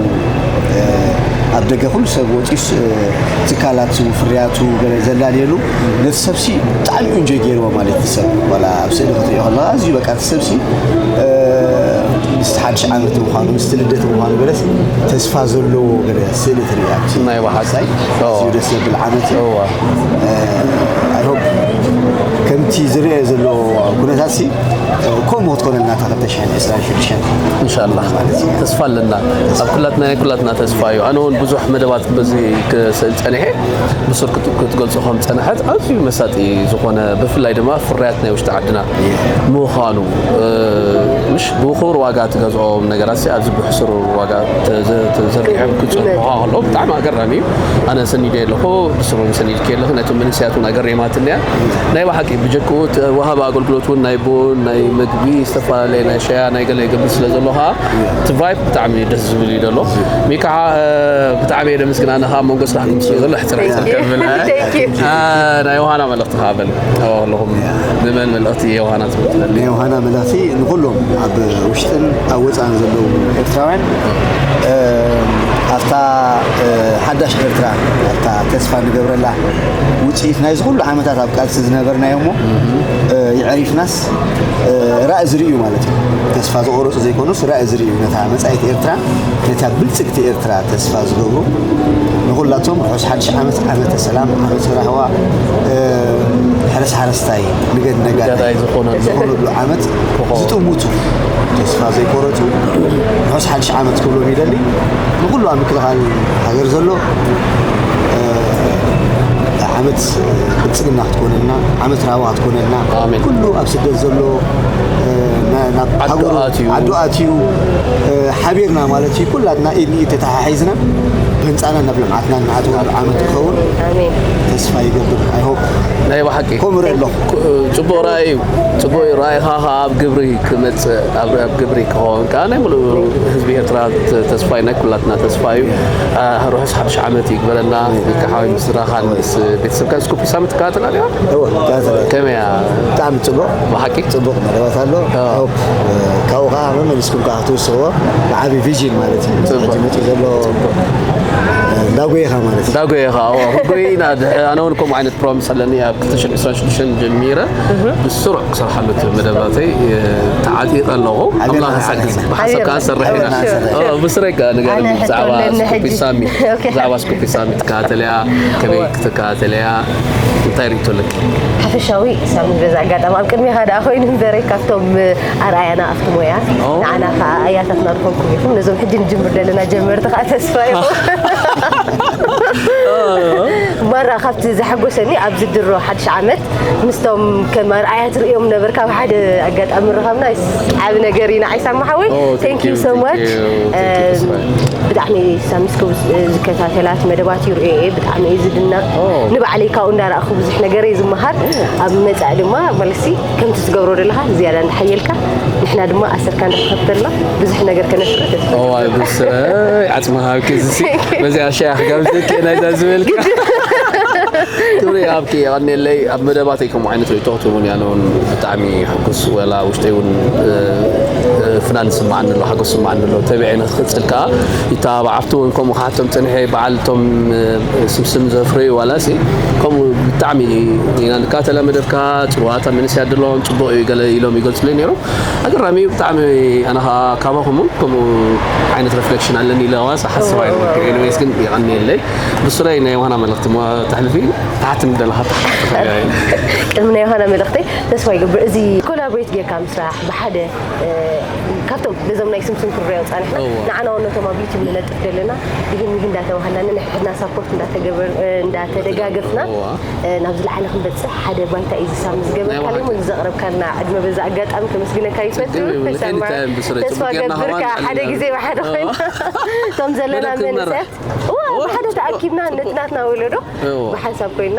ኣብ ደገ ኩሉ ሰብ ወፂስ ትካላቱ ፍርያቱ ገለ ዘላልየሉ ነቲ ሰብሲ ብጣዕሚ ኢንጆይ ገይርዎ ማለት እዩ። ሰብ ዋላ ኣብ ስእሊ ክትሪኦ ከለካ ኣዝዩ በቃ እቲ ሰብሲ ምስ ሓድሽ ዓመት ምዃኑ ምስቲ ልደት ምዃኑ ገለስ ተስፋ ዘለዎ ገለ ስእሊ ትርኢ ኣብቲ ናይ ብሓቂ። ኣዝዩ ደስ ዘብል ዓመት እዩ። I hope ከምቲ ዝርአ ዘሎ ኩነታት ሲ ከምኡ ክትኮነልና እታ ክልተ ሽሕን ዕስራን ሽዱሽተን ኢንሻላህ ተስፋ ኣለና። ኣብ ኩላትና ናይ ኩላትና ተስፋ እዩ። ኣነ እውን ብዙሕ መደባት በዚ ክስእል ፀኒሐ ብሱር ክትገልፆ ከም ፀንሐት ኣዝዩ መሳጢ ዝኾነ ብፍላይ ድማ ፍርያት ናይ ውሽጢ ዓድና ምዃኑ ምሽ ብኽቡር ዋጋ ትገዝኦም ነገራት ኣብዚ ብሕሱር ዋጋ ተዘርጊሖም ክፅንሑ ከለዉ ብጣዕሚ ኣገራሚ እዩ። ኣነ ሰኒደ ኣለኹ ብስሮም ሰኒድክ ኣለኹ ነቶም መንእሰያት እውን ኣገሪማትኒ እያ። ናይ ብሓቂ ብጀክኡ ወሃቢ ኣገልግሎት እውን ናይ ቡን ናይ ምግቢ ዝተፈላለየ ናይ ሸያ ናይ ገለ ይገብር ስለ ዘሎ ከዓ እቲ ቫይብ ብጣዕሚ ደስ ዝብል እዩ ዘሎ። ሚካ ብጣዕሚ እየ ደመስግን ኣነ ከዓ መንጎ ስራሕኩም ስለ ዘሎ ሕፅር ሕፅር ከብል ናይ ዮሃና መልእኽቲ ከዓ በል ኣለኹም ብመን መልእኽቲ ዮሃና ትብል ትደሊ? ናይ ዮሃና መልእኽቲ ንኩሎም ኣብ ውሽጥን ኣብ ወፃእን ዘለዉ ኤርትራውያን ኣብታ ሓዳሽ ኤርትራ ኣብታ ተስፋ ንገብረላ ውፅኢት ናይዚ ኩሉ ዓመታት ኣብ ቃልሲ ዝነበርናዮ እሞ የዕሪፍናስ ራእ ዝርእዩ ማለት እዩ። ተስፋ ዝቆረፁ ዘይኮኑስ ራእ ዝርእዩ ነታ መፃኢት ኤርትራ ነታ ብልፅግቲ ኤርትራ ተስፋ ዝገብሩ ንኩላቶም ርሑስ ሓድሽ ዓመት ዓመተ ሰላም ዓመተ ራህዋ ሕረስ ሓረስታይ ንገድ ነጋዳይ ዝኾነሉ ዓመት ዝጥምቱ ተስፋ ዘይቆረፁ ርሑስ ሓድሽ ዓመት ክብሎም ይደሊ። ንኩሉ ኣብ ምክልኻል ሃገር ዘሎ ዓመት ብልፅግና ክትኮነልና ዓመት ራህዋ ክትኮነልና ኩሉ ኣብ ስደት ዘሎ ናብ ዓዱ ሃገሩ ኣትዩ። ዓዱ ኣትዩ፣ እ፣ ሓቢርና ማለት እዩ። ኩላትና ኢድ ንኢድ ተተሓሒዝና ብህንፃና ናብ ልምዓትና ንኣትወሉ ዓመት ክኸውን ኣሜን። ተስፋ ይገብር። I hope ናይ ብሓቂ ከምኡ ርኢ ኣለኹ። ጽቡቕ ራእይ እዩ። ጽቡቕ እዩ። ራእይኻ ኸዓ ኣብ ግብሪ ክመጽእ፣ ኣብ፣ ኣብ ግብሪ ክኸውን ከኣ ናይ ምሉእ ህዝቢ ኤርትራ ተ-፣ ተስፋ እዩ፣ ናይ ኩላትና ተስፋ እዩ። አ፣ ርሑስ ሓድሽ ዓመት ይግበረልና። ኢልካ ሓወይ ምስ ስድራኻን ምስ ቤተሰብካን ስኩፕ ሳምንት ትከታተላ ዲኻ? እወ፣ እከታተላ። ከመይ እያ? ብጣዕሚ ጽቡቕ። ብሓቂ? ጽቡቕ መደባት ኣሎ። ኣዎ። I hope፣ እ፣ ካብኡ ከኣ መመሊስኩም ከኣ ክትውስኽዎ ብዓቢ ቪዥን ማለት እዩ። ጽቡቕ። ሕጂ መጺኡ ዘሎ፣ እ፣ እንዳጎየኻ ማለት እዩ። እንዳጎየኻ፣ ኣዎ። ክንጎይ ኢና። ድሕ-፣ ኣነ እውን ከምኡ ዓይነት ፕሮሚስ ኣለኒ። ኣብ ክልተ ሽሕን ዕስራን ሽዱሽተን ጀሚረ ብስሩዕ ክሰርሓሉ እቲ መደባተይ፣ እ፣ ተዓጢቐ ኣለኹ። ሓቢርና ኣምላኽ ይሓግዝ። ንሰርሕ። ብሓንሳብ ከኣ ሓቢርና። ንሰርሕ ኢና። ሓቢርና ንሰርሕ። ኣዎ፣ ብስረይ ከኣ ንገረኒ ኣነ ሕቶ ብዛዕባ ኣለኒ ስኩፕ ሕጂ። ሳሚ። ኦኬ። ብዛዕባ ስኩፕ ሳሚ ትከታተልያ፣ ከመይ ክትከታተልያ፣ እንታይ ርእይቶ ኣለኪ? ሓፈሻዊ ሳሚ፣ በዚ ኣጋጣሚ ኣብ ቅድሜኻ ደኣ ኮይኑ እምበረይ ካብቶም ኣርኣያና ኣብቲ ሞያ ኦ። ንዓና ከኣ ኣያታትና ዝኾንኩም ኢኹም። ነዞም ሕጂ ንጅምር ዘለና ጀመርቲ ከኣ ተስፋ ኢኹም። ማራ ካብቲ ዘሐጎሰኒ ኣብዚ ድሮ ሓድሽ ዓመት ምስቶም ከም ኣርኣያ ትርእዮም ነበርካ ኣብ ሓደ ኣጋጣሚ ረኸብና። ዓቢ ነገር እዩ ንዓይ ሳሚ ሓወይ። ኦ፣ thank Thank you you, so thank much። you, thank you፣ እም፣ ተስፋይ። ብጣዕሚ ሳሚ እስከ ዝከታተላት መደባት ይርእዮ እየ። ብጣዕሚ እየ ዝድነቕ። ኦ። ንባዕለይ ካብኡ እንዳረኣኹ ብዙሕ ነገር እየ ዝመሃር። ኦ። ኣብ መጻኢ ድማ መልሲ ከምቲ ትገብሮ ዘለኻ ዝያዳ እንዳሓየልካ ንሕና ድማ ኣሰርካ እንዳተኸተልና ብዙሕ ነገር ከነፍሪ ተስፋ እገብር። እዋይ ብስረይ ዓጽሚ ሃብኪ ዝሲ በዚኣ ሻያ ክጋብዘኪ ናይዛ ዝበልካ። ክብሪ ኣብኪ የቐንየለይ። ኣብ መደባተይ ከምኡ ዓይነት ርእይቶ ክትህቡን ኣነ እውን ብጣዕሚ ሕጉስ ወላ ውሽጠይ እውን፣ እ፣ እ፣ ፍናን ዝስምዓኒ ኣሎ፣ ሓጎስ ዝስምዓኒ ኣሎ። ተቢዐ ንክቕጽል ከኣ ይተባባዕ። ኣብቲ እውን ከምኡ ክሓቶም ጸኒሐ በዓል እቶም፣ እ፣ ስምስም ዘፍረዩ ዋላሲ ከምኡ ብጣዕሚ ኢና ንከታተላ መደብካ፣ ጽቡቓት ኣብ መንእሰያት ዘለዎም ጽቡቕ እዩ ገለ ኢሎም ይገልጹለይ ነይሮም። ኣገራሚ እዩ ብጣዕሚ። ኣነ ኸኣ ካባኹም እውን ከምኡ ዓይነት ሪፍሌክሽን ኣለኒ ኢለ ዋስ ሓስብ ኣይነበርኩ። ኤኒዌይስ ግን የቐንየለይ። ብስረይ ናይ ዮሃና መልእኽቲ እሞ ተሕልፊ፣ ትሓት ምደለኻ ትሓት ትኽእሊ። ቅድሚ ናይ ዮሃና መልእኽተይ ተስፋ ይገብር እዚ ኮላቦሬት ጌርካ ምስራሕ ብሓደ፣ እ፣ ካብቶም ነዞም ናይ ስምስም ክንሪኦ ጸኒሕና እዎ። ንዓና እውን ነቶም ኣብ ዩቲዩብ ንነጥፍ ዘለና ይህን ይህን እንዳተባሃልና ነንሕድሕድና ሳፖርት እንዳተገበር-፣ እ፣ እንዳተደጋገፍና እዎ። እ፣ ናብ ዝለዓለ ክንበጽሕ ሓደ ባይታ እዩ ዝሳብ ናይ ዝገበርካለይ ብሓቂ። እሞ ንዘቕረብካልና ዕድመ በዛ ኣጋጣሚ ከመስግነካ ይፈቱ። ጽቡቅ እዩ። ተሰማ-፣ ኤኒ ታይም ብስረ ተስፋ ጽቡቅ ጌርና ገብር ከማን ከኣ ሓደ ኣለና። ግዜ ብሓደ እዎ። ኮይና እቶም ዘለና መደብ ክንመርሕ። መንእሰያት፣ እዎ፣ እዎ፣ ብሓደ ጽቡቅ፣ ተኣኪብና ጽቡቅ። ነጥናትና ወለዶ እዎ። ብሓንሳብ ኮይና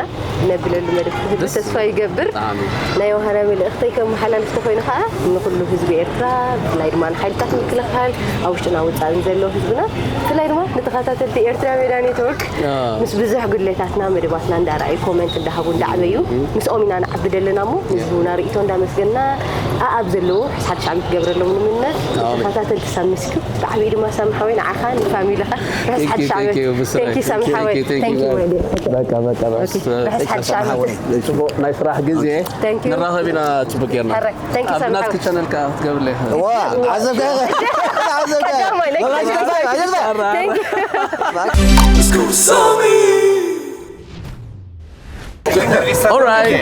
ነብለሉ መደብ ክህሉ ደስ ተስፋ ይገብር። ብጣዕሚ። ናይ ዮሃና መልእኽተይ ከመሓላልፍ ተኮይኑ ከኣ ንኩሉ ህዝቢ ኤርትራ፣ ብፍላይ ድማ ንሓይልታት ምክልኻል፣ ኣብ ውሽጥና ወጻእን ዘሎ ህዝብና፣ ብፍላይ ድማ ንተኸታተልቲ ኤርትራ ሜዳ ኔትወርክ፣ ያ። ምስ ብዙሕ ጉድለታትና መደባትና እንዳረኣዩ፣ ኮመንት እንዳሃቡ፣ እንዳዕበዩ፣ እም። ምስኦም ኢና ንዓቢ ዘለና እሞ፣ ያ። ንህዝብና ርእይቶ እንዳመስገንና፣ ኣኣብ ዘለዉ ርሑስ ሓድሽ ዓመት ክገብረሎም ንምነ፣ ኣሜን። ንተኸታተልቲ ሳሚ እስኪ ብዓቢኡ ድማ ሳሚ ሓወይ ንዓኻ ንፋሚሊኻ ርሑስ Thank you, ሓድሽ thank ዓመት። you፣ ብስራይ። Thank you ሳሚ Thank you፣ ሓወይ። Thank you፣ Thank you፣ thank you። ማይሌ። በቃ፣ በቃ፣ በቃ። ኦኬ፣ ርሑስ ሓድሽ ዓመት። ጽቡቅ ናይ ስራሕ ግዜ። Thank you። ንራኸብ ኢና ጽቡቅ ጌርና። ሕራይ። Thank you ኣብ ሳሚ ናትኪ ሓወይ። ቻነል ከኣ ክትገብርለይ ኢኻ። ዋ፣ ዓዘብካ ኢኻ። ዓዘብካ ኢኻ። ቀዳማይ ናይ መብራህቲ ቀዳማይ። ዓዘብካ። Thank you። Let's go ሳሚ። All right.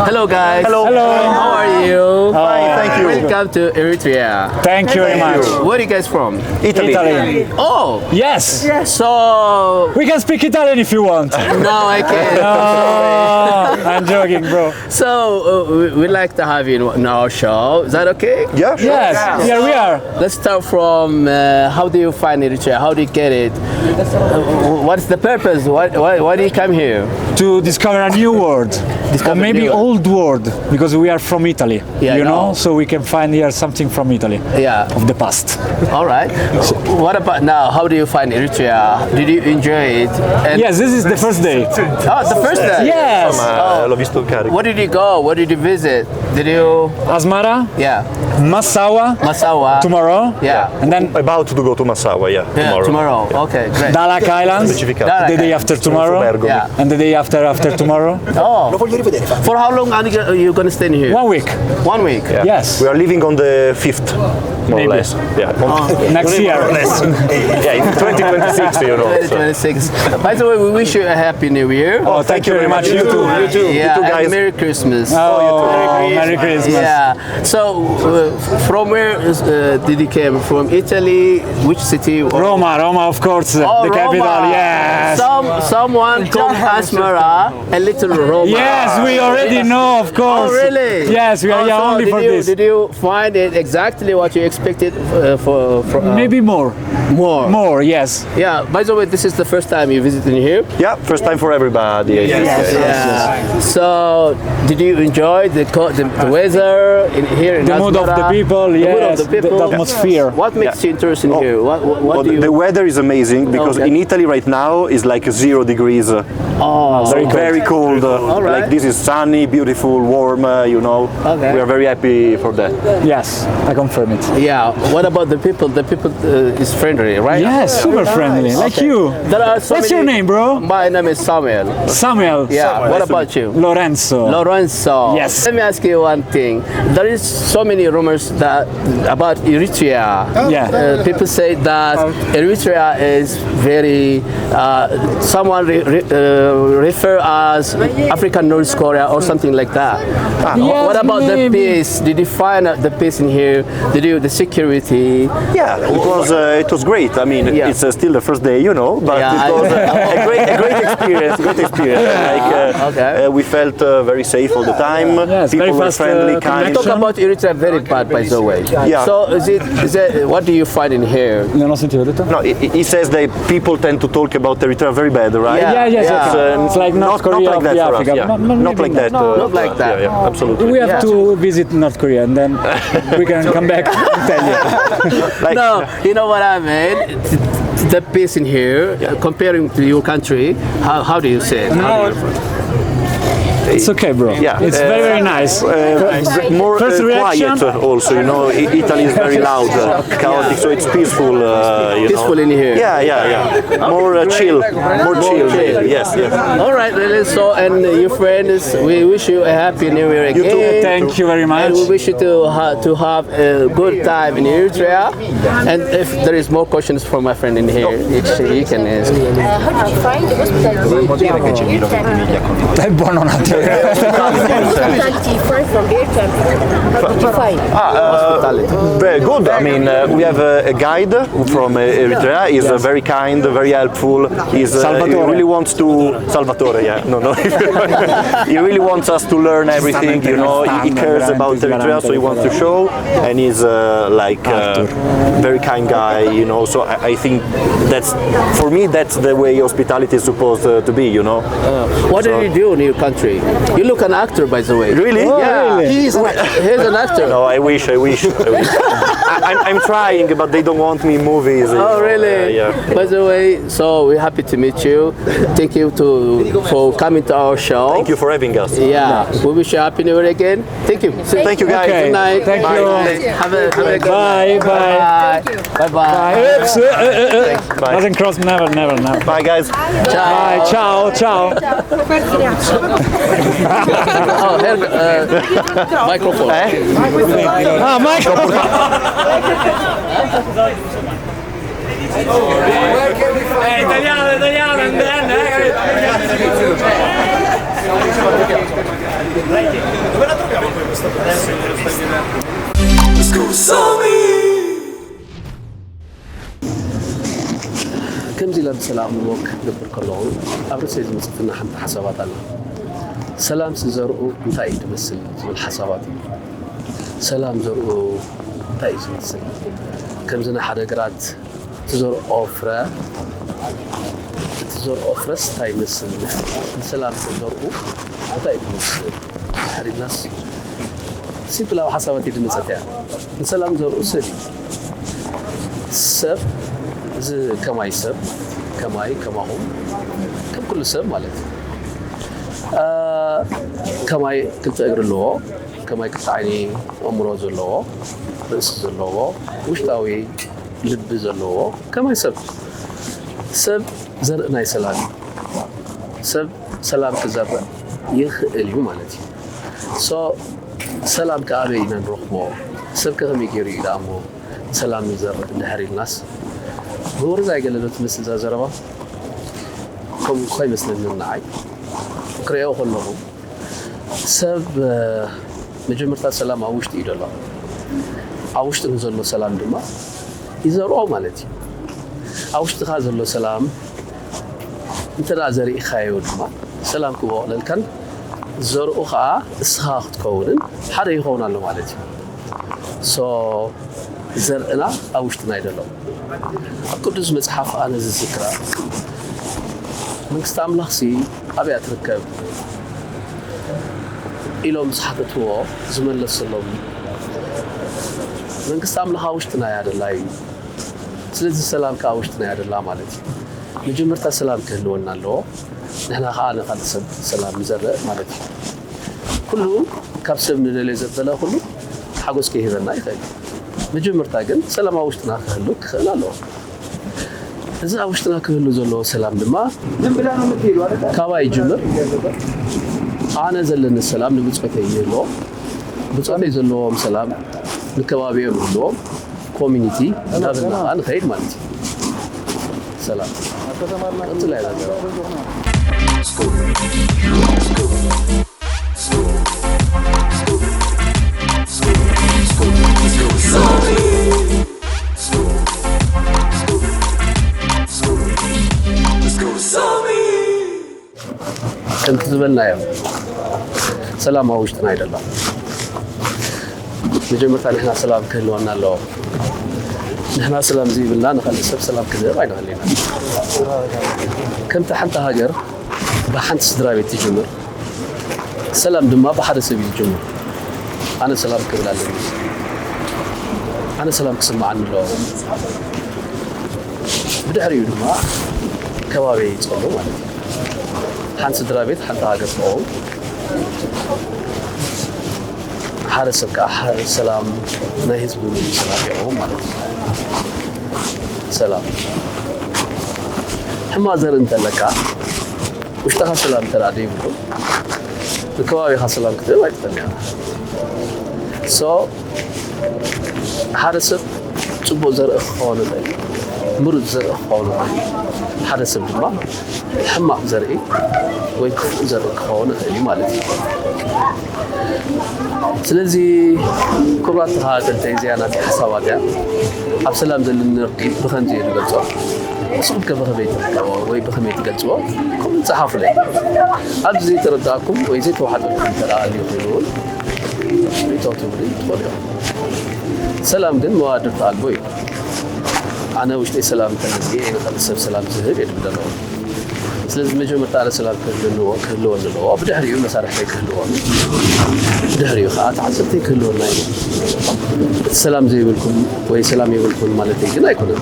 Hello, guys. Hello. Hello. How are you? Fine, thank you. Welcome to Eritrea. Thank you very much. Where are you guys from? Italy. Italy. Oh, yes. So we can speak Italian if you want. No, I can't. No, I'm joking, bro. So uh, we, we'd like to have you in our show. Is that okay? Yeah, sure. Yes. Yeah, we are. Let's start from, uh, how do you find Eritrea? How do you get it? Uh, what's the purpose? Why, why, why do you come here? To discover a new world, discover or maybe new world. Old world, because we are from Italy, yeah, you know, so we can find here something from Italy, yeah, of the past. All right. So, what about now? How do you find Eritrea? Did you enjoy it? And yes, this is the first day. Oh, the first day. Yes. Insomma, oh. L'ho visto carico. Where did you go? Where did you visit? Did you? Asmara. Yeah. Massawa. Massawa. Tomorrow. Yeah. And then about to go to Massawa, yeah. Yeah, tomorrow. Yeah. Okay, great. Dalak Islands. Specifica. Dalak Islands. The day after tomorrow. Bergo. Yeah. And the day after after tomorrow. Oh. For how long are you, are you gonna stay here? One week. One week? Yeah. Yes. We are leaving on the fifth. More or Maybe. Less. Yeah. Next year. Yeah, in twenty twenty-six, you know. So. twenty twenty-six. By the way, we wish you a happy new year. Oh, thank you very much. You too. You too. Yeah, You too, and guys. Merry Christmas. Oh, Merry Christmas. Yeah. So, uh, from where is, uh, did you came? From Italy? Which city? Roma, Roma, of course, Oh, the capital. Roma. Yes. Some someone called Asmara, a little Roma. Yes, we already know, of Oh, course. Really? Yes, we are Oh, here so only did for you, this. Did you find it exactly what you expected, uh, for, for uh, Maybe more. More? More, yes. Yeah. By the way, this is the first time you visiting here. Yeah, first time for everybody. I think. Yeah. So, did you enjoy the co- the, the weather in here in The mood of the Asmara? people, The mood yes, of the the, people. The atmosphere. What makes you interested in Oh, here? What what, what Well, do you? The weather is amazing because Okay. In Italy right now is like zero degrees. Uh, Oh, so very cold. Uh, All right. Like this is sunny, beautiful, warm. Uh, you know, Okay. We are very happy for that. Yes, I confirm it. Yeah. What about the people? The people uh, is friendly, right? Yes, super friendly, like you. There are so What's many- your name, bro? My name is Samuel. Samuel. Yeah. What about you? Lorenzo. Lorenzo. Yes. Let me ask you one thing. There is so many rumors that about Eritrea. Yeah. Uh, people say that Eritrea is very. Uh, someone re- re- uh, refer as African North Korea or something like that. Yes, What about the maybe. Peace? Did you find out the peace in here? Did you the security? Yeah, it was uh, it was great. I mean, Yeah. it's uh, still the first day, you know, but Yeah, it I- was uh, a great a great experience. Great experience. Like uh, Okay. uh, we felt uh, very safe all the time. Yes, People very were fast, friendly, uh, kind. Talk about Eritrea very bad, by the way. Yeah. So is it is it what do you find in here? Non ho sentito, ho detto? No, he, he says that people tend to talk about Eritrea very bad, right? Yeah. Yeah, yes, Yeah. yes. It's, uh, It's like North not, Korea not like of that the for us. Africa. Yeah. But, but Not maybe like that. not. Uh, Not like that. Yeah, yeah, absolutely. We have Yeah. To visit North Korea and then we can come back and tell you. Like, No, you know what I mean. The peace in here, uh, comparing to your country, how, how do you say it? How do you- It's okay, bro. Yeah, It's uh, very, very nice. Uh, more First uh, reaction? Quiet uh, also, you know. I- Italy is very loud, uh, chaotic, so it's peaceful. Uh, you Peaceful know. In here. Yeah, yeah, yeah. More uh, chill, more chill. Yes, yes. All right, really. So, and uh, your friends, we wish you a happy new year You again. too. Thank you very much. And we wish you to ha- to have a good time in Eritrea. And if there is more questions for my friend in here, it's, he can ask. Uh, how did you find the hospitality? È buono un attimo. Hospitality different from Eritrea. How did you find? Ah, uh, very good. I mean, uh, we have a, a guide from uh, Eritrea. He's uh, very kind, very helpful. He's, uh, he Salvatore. Really wants to Salvatore. Yeah, no, no. He really wants us to learn everything. You know, he, he cares about Eritrea, so he wants to show. And he's uh, like uh, very kind guy. You know, so I, I think that's for me that's the way hospitality is supposed uh, to be. You know. What do you do in your country? You look an actor, by the way. Really? Yeah. Really? He's an actor. No, I wish, I wish. I wish. I, I'm, I'm trying, but they don't want me in movies. You Oh, know, really? Uh, yeah. By the way, so we're happy to meet you. Thank you to for coming to our show. Thank you for having us. Yeah, we wish you a happy new year again. Thank you. Thank you, guys. Okay. Good night. Thank Bye. you. Have a, have a good Bye, night. bye. Bye. Bye. Bye. Oops, uh, uh, uh, uh. Thanks. Bye. Doesn't cross, never, never, never. Bye, guys. Bye, ciao, ciao. Oh, here, uh, microphone. Ah, Michael. Eh, italiano, italiano, and then, eh. ከምዚ ኢለ ብሰላም ወክ ክገብር ከለኹ ኣብ ርእሰይ ዝመፅእ ሓንቲ ሓሳባት ኣላ። ሰላም ዝዘርኡ እንታይ እዩ ዝመስል ዝብል ሓሳባት እዩ። ሰላም ዘርኡ እንታይ እዩ ዝመስል? ከምዚ ንሓደ ግራት ትዘርኦ ፍረ፣ እቲ ዘርኦ ፍረስ እንታይ ይመስል? ንሰላም ዘርኡ እንታይ እዩ ዝመስል? ድሕሪናስ ሲምፕላዊ ሓሳባት እዩ ዝመፀት እያ። ንሰላም ዘርኡ ሰብ እዩ። ሰብ እዚ ከማይ ሰብ፣ ከማይ ከማኹም፣ ከም ኩሉ ሰብ ማለት እዩ። አ፣ ከማይ ክልተ እግሪ ኣለዎ፣ ከማይ ክልተ ዓይኒ፣ ኣእምሮ ዘለዎ፣ ርእሲ ዘለዎ፣ ውሽጣዊ ልቢ ዘለዎ፣ ከማይ ሰብ። ሰብ ዘርኢ ናይ ሰላም እዩ። ሰብ ሰላም ክዘርእ ይኽእል እዩ ማለት እዩ። ሶ ሰላም ከ ኣበይ ኢና ንረኽቦ? ሰብ ከ ከመይ ገይሩ እዩ ደኣሞ ሰላም ይዘርእ እንድሕር ኢልናስ፣ ብወርዛ ኣይገለዶ ትመስል እዛ ዘረባ። ከምኡ እኳ ይመስለኒ ንዓይ ክርእዮ ከለኹ። ሰብ፣ እ፣ መጀመርታ ሰላም ኣብ ውሽጢ እዩ ዘሎ። ኣብ ውሽጢ ንዘሎ ሰላም ድማ ይዘርኦ ማለት እዩ። ኣብ ውሽጥኻ ዘሎ ሰላም እንተ ደኣ ዘርኢኻዮ ድማ፣ ሰላም ክበቕለልካን ዘርኡ ኸኣ እስኻ ክትከውንን ሓደ ይኸውን ኣሎ ማለት እዩ። ሶ፣ ዘርእና ኣብ ውሽጥና እዩ ዘሎ። ኣብ ቅዱስ መጽሓፍ ኣነ ዝዝክራ፣ መንግስቲ ኣምላኽሲ ኣበይ እያ ትርከብ ኢሎም ምስ ሓተትዎ ዝመለሰሎም፣ መንግስቲ ኣምላኽ ኣብ ውሽጥና እያ ደላ እዩ። ስለዚ ሰላም ከኣ ኣብ ውሽጥና እያ ደላ ማለት እዩ። መጀመርታ ሰላም ክህልወና ኣለዎ። ንሕና ከኣ ንኻልእ ሰብ ሰላም ንዘርእ ማለት እዩ። ኩሉ ካብ ሰብ ንደልዮ ዘበለ ኩሉ ሓጎስ ከይህበና ይኽእል እዩ። መጀመርታ ግን ሰላም ኣብ ውሽጥና ክህሉ ክኽእል ኣለዎ። እዚ ኣብ ውሽጥና ክህሉ ዘለዎ ሰላም ድማ ዝም ብላ ነው የምትሄዱ አይደል? ካባይ ይጅምር። ኣነ ዘለኒ ሰላም ንብጾተይ ይህልዎ። ብጾተይ ዘለዎም ሰላም ንከባቢኦም ይህልዎም። ኮሚኒቲ እናበልና ከዓ ንኸይድ ማለት እዩ። ሰላም። ቀጥላ ያለ ከምቲ ዝበልናዮ ሰላም ኣብ ውሽጥና ኣይደሎ። መጀመርታ ንሕና ሰላም ክህልወና ኣለዎ። ንሕና ሰላም ዘይብልና ንኻልእ ሰብ ሰላም ክንህብ ኣይንኽእል ኢና። ከምቲ ሓንቲ ሃገር ብሓንቲ ስድራ ቤት ትጅምር፣ ሰላም ድማ ብሓደ ሰብ እዩ ዝጅምር። ኣነ ሰላም ክብል ኣለኒ። ኣነ ሰላም ክስምዓኒ ኣለዎ። ብድሕሪኡ ድማ ከባቢ ይጸሉ ማለት እዩ። ሓንቲ ስድራ ቤት ሓንቲ ሃገር ትኸውን። ሓደ ሰብ ከዓ ሓደ ሰላም ናይ ህዝቡ ሰላም ይኸውን ማለት እዩ። ሰላም ሕማቕ ዘርኢ እንተለካ፣ ውሽጥኻ ሰላም እንተ ደኣ ዘይብሉ፣ ንከባቢኻ ሰላም ክትህብ ኣይትኽእልን ኢኻ። ሶ፣ ሓደ ሰብ ጽቡቕ ዘርኢ ክኸውን ይኽእል እዩ፣ ምሩጽ ዘርኢ ክኸውን ይኽእል እዩ። ሓደ ሰብ ድማ ሕማቕ ዘርኢ ወይ ክፉእ ዘርኢ ክኸውን ይኽእል እዩ ማለት እዩ። ስለዚ ክቡራት ተኸታተልተይ፣ እዚኣ ናተይ ሓሳባት እያ። ኣብ ሰላም ዘለኒ ርድኢት ብኸምዚ እየ ዝገልጾ። ንስኹም ከ ብኸመይ ትርድእዎ ወይ ብኸመይ ትገልጽዎ? ኮመንት ጸሓፉለይ። ኣብዚ ዘይተረዳእኩም ወይ ዘይተዋሓጠልኩም እንተ ደኣ ኣልዩ ኮይኑ እውን ርኢቶ ክትህቡኒ ትኽእሉ ኢኹም። ሰላም ግን መዋድርቲ ኣልቦ እዩ። ኣነ ውሽጠይ ሰላም እንተነዚኤ ንኻልእ ሰብ ሰላም ዝህብ እየ ዝብል ዘለኹ። ስለዚ መጀመርታ ኣነ ሰላም ክህልዎ-፣ ክህልወኒ ኣለዎ። ብድሕሪኡ መሳርሕተይ ክህልዎም፣ ብድሕሪኡ ከዓ ተዓዘብተይ ክህልወና እዩ። እቲ ሰላም ዘይብልኩም ወይ ሰላም የብልኩን ማለተይ ግን ኣይኮነን።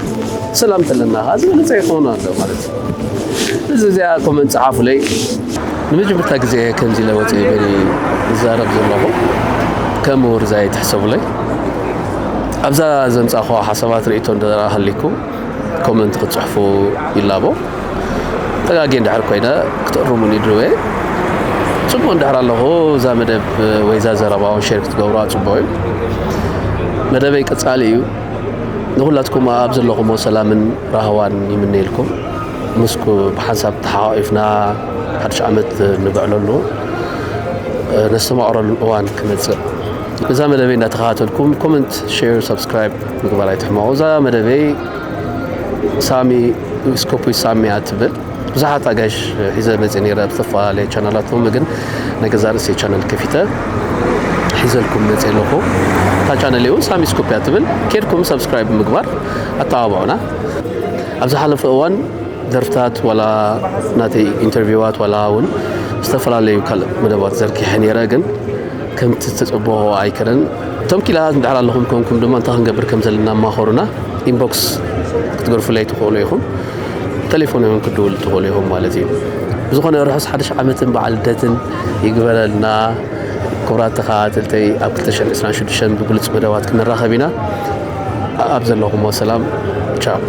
ሰላም እንተለና ከዓ ዝበለጸ ይኸውን ኣሎ ማለት እዩ። እዚ እዚኣ ኮመንት ጸሓፉለይ። ንመጀመርታ ግዜ ከምዚ ኢለ ወፂኤ በይነይ ዝዛረብ ዘለኹ፣ ከም ምሁር ዛይ ትሕሰቡለይ። ኣብዛ ዘምፃእኹዋ ሓሳባት ርኢቶ እንተ ሃሊኩም ኮመንት ክትፅሕፉ ይላቦ። ተጋግየ እንድሕር ኮይነ ክትእርሙኒ ድልው እየ። ፅቡቕ እንድሕር ኣለኹ፣ እዛ መደብ ወይ እዛ ዘረባ እውን ሼር ክትገብሩዋ ፅቡቕ እዩ። መደበይ ቀፃሊ እዩ። ንኹላትኩም ኣብ ዘለኹሞ ሰላምን ራህዋን ይምነየልኩም። ምስኩ ብሓንሳብ ተሓቋቒፍና ሓድሽ ዓመት ንብዕለሉ፣ ነስተማቕረሉ እዋን ክመጽእ። እዛ መደበይ እንዳተኸታተልኩም ኮመንት፣ ሼር፣ ሳብስክራይብ ምግባር ኣይትሕመቑ። እዛ መደበይ ሳሚ ስኮፕ ዊዝ ሳሚ እያ ትብል። ብዙሓት ኣጋይሽ ሒዘ መጽእ ነይረ ኣብ ዝተፈላለየ ቻናላት፣ ሎሚ ግን ናይ ገዛ ርእሰይ ቻነል ከፊተ ሒዘልኩም መጽእ ኣለኹ። እታ ቻነል እውን ሳሚ ስኮፕ እያ ትብል። ኬድኩም ሳብስክራይብ ምግባር ኣተባብዑና። ኣብ ዝሓለፈ እዋን ደርፍታት ዋላ ናተይ ኢንተርቪዋት ዋላ እውን ዝተፈላለዩ ካልእ መደባት ዘርጊሐ ነይረ፣ ግን ከምቲ ዝተጸበኹ ኣይከነን። እቶም ኪላታት እንድሕር ኣለኹም ኮንኩም ድማ እንታይ ክንገብር ከም ዘለና ኣማኸሩና። ኢንቦክስ ክትገርፉለይ ትኽእሉ ኢኹም። ቴሌፎን እውን ክትድውሉ ትኽእሉ ኢኹም ማለት እዩ። ብዝኾነ ርሑስ ሓድሽ ዓመትን በዓል ልደትን ይግበረልና። ክቡራት ተኸታተልተይ፣ ኣብ ክልተ ሽሕን ዕስራን ሽዱሽተን ብብሉጽ መደባት ክንራኸብ ኢና። ኣብ ዘለኹሞ ሰላም፣ ቻው።